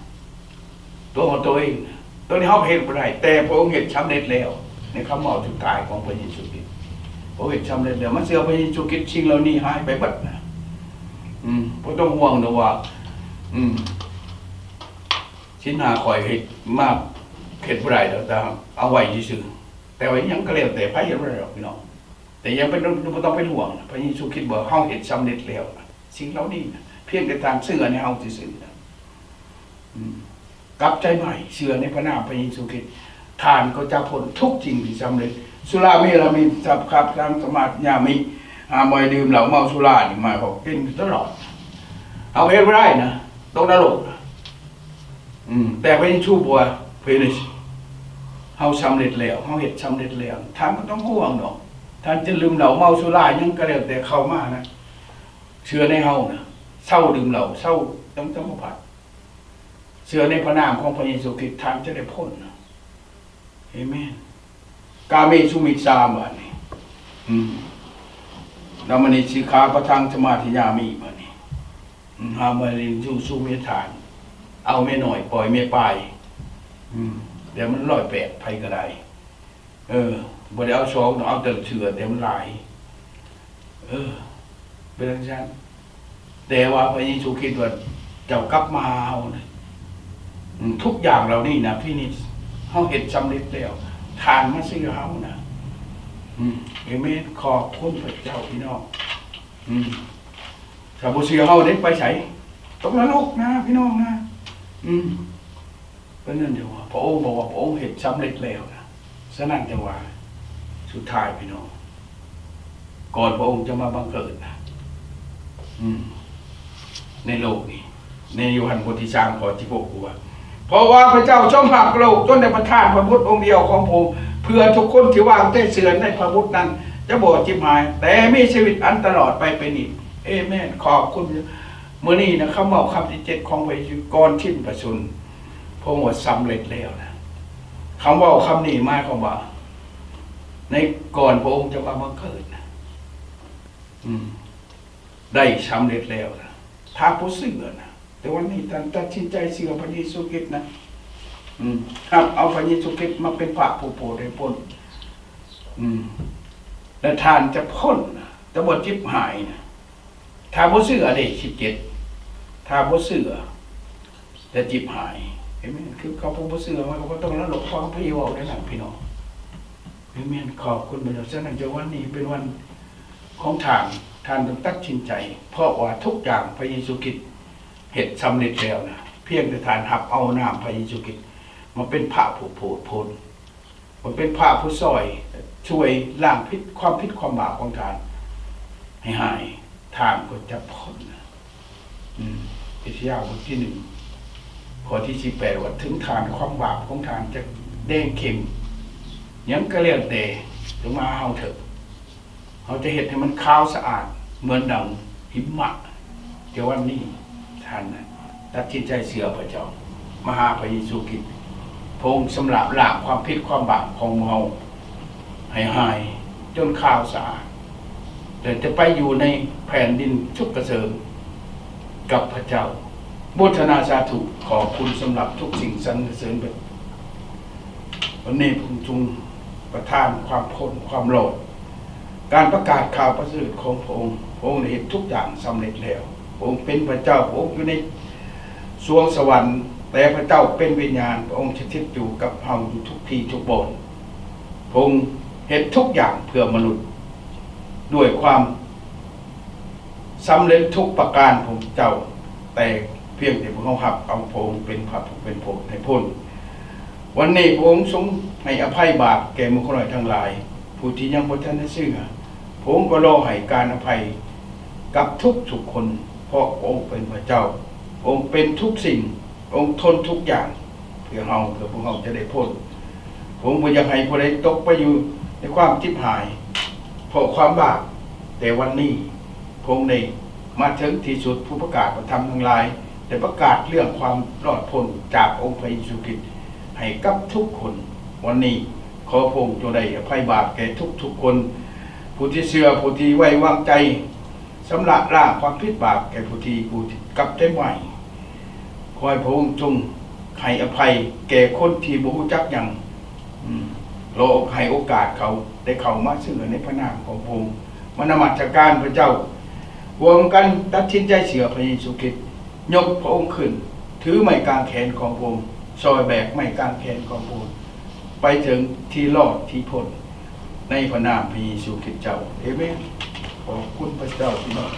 ຕົວະມາຕົວເອງນະ. ຕົວນີ້ເຮົາເຮັດບໍ່ໄດ້, ແຕ່ພະອົງເຮັດສຳເລັດແລ້ວ ໃນຄຳເວົ້າສຸດທ້າຍຂອງພະເຢຊູຄຣິດ. ພະອົງເຮັດສຳເລັດແລ້ວ. ມາເຊື່ອພະເຢຊູຄຣິດ, ສິ່ງເຫຼົ່ານີ້ຫາຍໄປເບິດນະ. ອືມ ບໍ່ຕ້ອງຫ່ວງດອກວ່າ ອືມ ສິນຫ້າຂ້ອຍເຮັດມາ ເຮັດບໍ່ໄດ້ດອກ, ແຕ່ເອົາໄວ້ຊື່ໆ. ແຕ່ວ່າຫຍັງກໍແລ້ວແຕ່, ໃຜເຮັດບໍ່ໄດ້ດອກພີ່ນ້ອງ. ແຕ່ຢ່າໄປ ບໍ່ຕ້ອງເປັນຫ່ວງນະ. ພະເຢຊູຄຣິດບອກ ເຮົາເຮັດສຳເລັດແລ້ວນະ. ສິ່ງເຫຼົ່ານີ້ນະ ພຽງແຕ່ທ່ານເຊື່ອໃນເຮົາຊື່ໆນະ. ອືມ ກັບໃຈໃໝ່, ເຊື່ອໃນພະນາມພະເຢຊູຄຣິດ, ທ່ານກໍຈະພົ້ນທຸກສິ່ງທີ່ສຳເລັດ. ສຸລາເມລະມີ ສັກຂາປະທັງ ສະມາທິຍາມິ. ຫ້າມບໍ່ໃຫ້ດື່ມເຫຼົ້າເມົາສຸລານີ້ ໝາຍຄວາມເປັນຢູ່ຕະຫຼອດ. ເຮົາເຮັດບໍ່ໄດ້ນະ, ຕົກນະລົກນະ. ອືມ ແຕ່ພະເຢຊູບອກວ່າ finish. ເຮົາສຳເລັດແລ້ວ, ເຮົາເຮັດສຳເລັດແລ້ວ. ທ່ານບໍ່ຕ້ອງຫ່ວງດອກ. ທ່ານຈະດື່ມເຫຼົ້າເມົາສຸລາຫຍັງກໍແລ້ວແຕ່ເຂົ້າມານະ, ເຊື່ອໃນເຮົານະ. ເຊົາດື່ມເຫຼົ້າ, ເຊົາທັງສາລະພັດ. ເຊື່ອໃນພະນາມຂອງພະເຢຊູຄຣິດ, ທ່ານຈະໄດ້ພົ້ນນະ. ເອເມນ. ກາເມສຸມິດສາ ບາດນີ້. ອືມ ກາເມສຸມິດສາ ປະທັງ ສະມາທິຍາມິ ບາດນີ້. ອືມ ຫ້າມບໍ່ໃຫ້ຫຼິ້ນຊູ້ຊູ້ເມຍທ່ານ, ເອົາເມຍນ້ອຍ ປ່ອຍເມຍປາຍ. ອືມ ແຕ່ມັນຮ້ອຍແປດ ໃຜກໍໄດ້. ເອີ ບໍ່ໄດ້ເອົາສອງດອກ, ເອົາແຕ່ເທື່ອ ແຕ່ມັນຫຼາຍ. ເອີ ເປັນຈັ່ງຊັ້ນ. ແຕ່ວ່າພະເຢຊູຄຣິດວ່າ ເຈົ້າກັບມາຫາເຮົານະ. ອືມ ທຸກຢ່າງເຫຼົ່ານີ້ນະ finish. ເຮົາເຮັດສຳເລັດແລ້ວ. ທ່ານມາເຊື່ອເຮົານະ. ອືມ ເອເມນ. ຂອບຄຸນພະເຈົ້າ ພີ່ນ້ອງ. ອືມ ຖ້າບໍ່ເຊື່ອເຮົາເດ້ ໄປໃສ? ຕົກນະລົກນະ ພີ່ນ້ອງນະ. ອືມ ເພາະນັ້ນຈັ່ງວ່າ ພະອົງບອກວ່າພະອົງເຮັດສຳເລັດແລ້ວນະ. ສະນັ້ນຈັ່ງວ່າ ສຸດທ້າຍພີ່ນ້ອງ ກ່ອນພະອົງຈະມາບັງເກີດນະ ອືມ ໃນໂລກນີ້ ໃນໂຍຮັນບົດທີສາມ ຂໍ້ສິບຫົກ ວ່າ ເພາະວ່າພະເຈົ້າຊົງຮັກໂລກ ຈົນໄດ້ປະທານພະບຸດອົງດຽວຂອງພະອົງ ເພື່ອທຸກຄົນທີ່ວາງໃຈເຊື່ອໃນພະບຸດນັ້ນ ຈະບໍ່ເຈັບຫາຍ ແຕ່ມີຊີວິດອັນຕະຫຼອດໄປເປັນນິດ. ເອເມນ. ຂອບຄຸນ. ມື້ນີ້ນະ ຄຳເວົ້າຄຳທີເຈັດຂອງພະເຢຊູ ກ່ອນສິ້ນພະຊົນ ພະອົງວ່າສຳເລັດແລ້ວນະ. ຄຳເວົ້າຄຳນີ້ໝາຍຄວາມວ່າ ໃນກ່ອນພະອົງຈະມາບັງເກີດນະ ອືມ ໄດ້ສຳເລັດແລ້ວນະ. ຖ້າບໍ່ເຊື່ອນະ ແຕ່ວັນນີ້ທ່ານຕັດສິນໃຈເຊື່ອພະເຢຊູຄຣິດນະ ອືມ ຮັບເອົາພະເຢຊູຄຣິດມາເປັນພະຜູ້ໂປດໃຫ້ພົ້ນ ອືມ ແລະທ່ານຈະພົ້ນນະ ຈະບໍ່ເຈັບຫາຍນະ. ຖ້າບໍ່ເຊື່ອເດ້ ສິບເຈັດ ຖ້າບໍ່ເຊື່ອຈະເຈັບຫາຍ. ເອເມນ. ຄືເຂົາຜູ້ບໍ່ເຊື່ອ ມັນກໍບໍ່ຕ້ອງນະລົກ ຟັງພະເຢຊູເວົ້າແນວນັ້ນ ພີ່ນ້ອງ. ເອເມນ. ຂອບຄຸນພະເຈົ້າ. ສະນັ້ນ ເຈົ້າ ວັນນີ້ເປັນວັນຂອງທ່ານ, ທ່ານຕ້ອງຕັດສິນໃຈ ເພາະວ່າທຸກຢ່າງພະເຢຊູຄຣິດເຮັດສຳເລັດແລ້ວນະ. ພຽງແຕ່ທ່ານຮັບເອົານາມພະເຢຊູຄຣິດມາເປັນພະຜູ້ໂປດພົ້ນ ມາເປັນພະຜູ້ຊ່ອຍ ຊ່ວຍລ້າງຜິດ ຄວາມຜິດຄວາມບາບຂອງທ່ານໃຫ້ຫາຍ, ທ່ານກໍຈະພົ້ນ. ອືມ ເອສາຍາບົດທີໜຶ່ງ ຂໍ້ທີສິບແປດ ວ່າ ເຖິງທ່ານ ຄວາມບາບຂອງທ່ານຈະແດງເຂັ້ມຫຍັງກໍແລ້ວແຕ່ ຈົ່ງມາຫາເຮົາເຖີ້ະ. ເຮົາຈະເຮັດໃຫ້ມັນຂາວສະອາດເໝືອນດັ່ງຫິມະ. ແຕ່ວັນນີ້ທ່ານນະ ຕັດສິນໃຈເຊື່ອພະເຈົ້າ, ມາຫາພະເຢຊູຄຣິດ. ພະອົງຊຳລະລ້າງຄວາມຜິດຄວາມບາບຂອງເຮົາໃຫ້ຫາຍຈົນຂາວສະອາດ ແລະ ຈະໄປຢູ່ໃນແຜ່ນດິນສຸກກະເສີມກັບພະເຈົ້າ. ໂມທະນາສາທຸ, ຂອບຄຸນສຳລັບທຸກສິ່ງສັນລະເສີນ. ວັນນີ້ພະອົງຊົງປະທານຄວາມພົ້ນຄວາມລອດ, ການປະກາດຂ່າວປະເສີດຂອງພະອົງ. ພະອົງໄດ້ເຮັດທຸກຢ່າງສຳເລັດແລ້ວ. ພະອົງເປັນພະເຈົ້າ, ພະອົງຢູ່ໃນສວງສະຫວັນ, ແຕ່ພະເຈົ້າເປັນວິນຍານ, ພະອົງສະຖິດຢູ່ກັບເຮົາຢູ່ທຸກທີ່ທຸກບ່ອນ. ພະອົງເຮັດທຸກຢ່າງເພື່ອມະນຸດດ້ວຍຄວາມ ສຳເລັດທຸກປະການຂອງເຈົ້າ, ແຕ່ພຽງແຕ່ພວກເຮົາຮັບເອົາພະອົງເປັນພະຜູ້ເປັນໂປດໃຫ້ພົ້ນ. ວັນນີ້ພະອົງຊົງໃຫ້ອະໄພບາບແກ່ໝູ່ຂ້ານ້ອຍທັງຫຼາຍ ຜູ້ທີ່ຍັງບໍ່ທັນໄດ້ເຊື່ອ, ພະອົງກໍລໍໃຫ້ການອະໄພກັບທຸກໆຄົນ, ເພາະພະອົງເປັນພະເຈົ້າ, ພະອົງເປັນທຸກສິ່ງ, ພະອົງທົນທຸກຢ່າງເພື່ອເຮົາ, ເພື່ອພວກເຮົາຈະໄດ້ພົ້ນ. ພະອົງບໍ່ຢາກໃຫ້ຜູ້ໃດຕົກໄປຢູ່ໃນຄວາມຈິບຫາຍເພາະຄວາມບາບ, ແຕ່ວັນນີ້ ພະອົງໄດ້ມາເຖິງທີ່ສຸດ, ຜູ້ປະກາດພະທຳທັງຫຼາຍໄດ້ປະກາດເລື່ອງຄວາມລອດພົ້ນຈາກອົງພະເຢຊູຄຣິດໃຫ້ກັບທຸກຄົນ. ວັນນີ້ ຂໍພະອົງຈົ່ງໄດ້ອະໄພບາບແກ່ທຸກໆຄົນ, ຜູ້ທີ່ເຊື່ອ, ຜູ້ທີ່ໄວ້ວາງໃຈ, ຊຳລະລ້າງຄວາມຜິດບາບແກ່ຜູ້ທີ່ ຜູ້ທີ່ກັບໃຈໃໝ່. ຂໍໃຫ້ພະອົງຈົ່ງໃຫ້ອະໄພແກ່ຄົນທີ່ບໍ່ຮູ້ຈັກຫຍັງ, ອືມ, ລໍໃຫ້ໂອກາດເຂົາໄດ້ເຂົ້າມາເຊື່ອໃນພະນາມຂອງພະອົງ, ມານະມັດສະການພະເຈົ້າ, ຮ່ວມກັນຕັດສິນໃຈເຊື່ອພະເຢຊູຄຣິດ, ຍົກພະອົງຂຶ້ນ, ຖືໄມ້ກາງແຂນຂອງພະອົງ, ຊ່ອຍແບກໄມ້ກາງແຂນຂອງພະອົງ ໄປເຖິງທີ່ລອດທີ່ພົ້ນ, ໃນພະນາມພະເຢຊູຄຣິດເຈົ້າ. ເອເມນ. ຂອບຄຸນພະເຈົ້າ, ພີ່ນ້ອງ.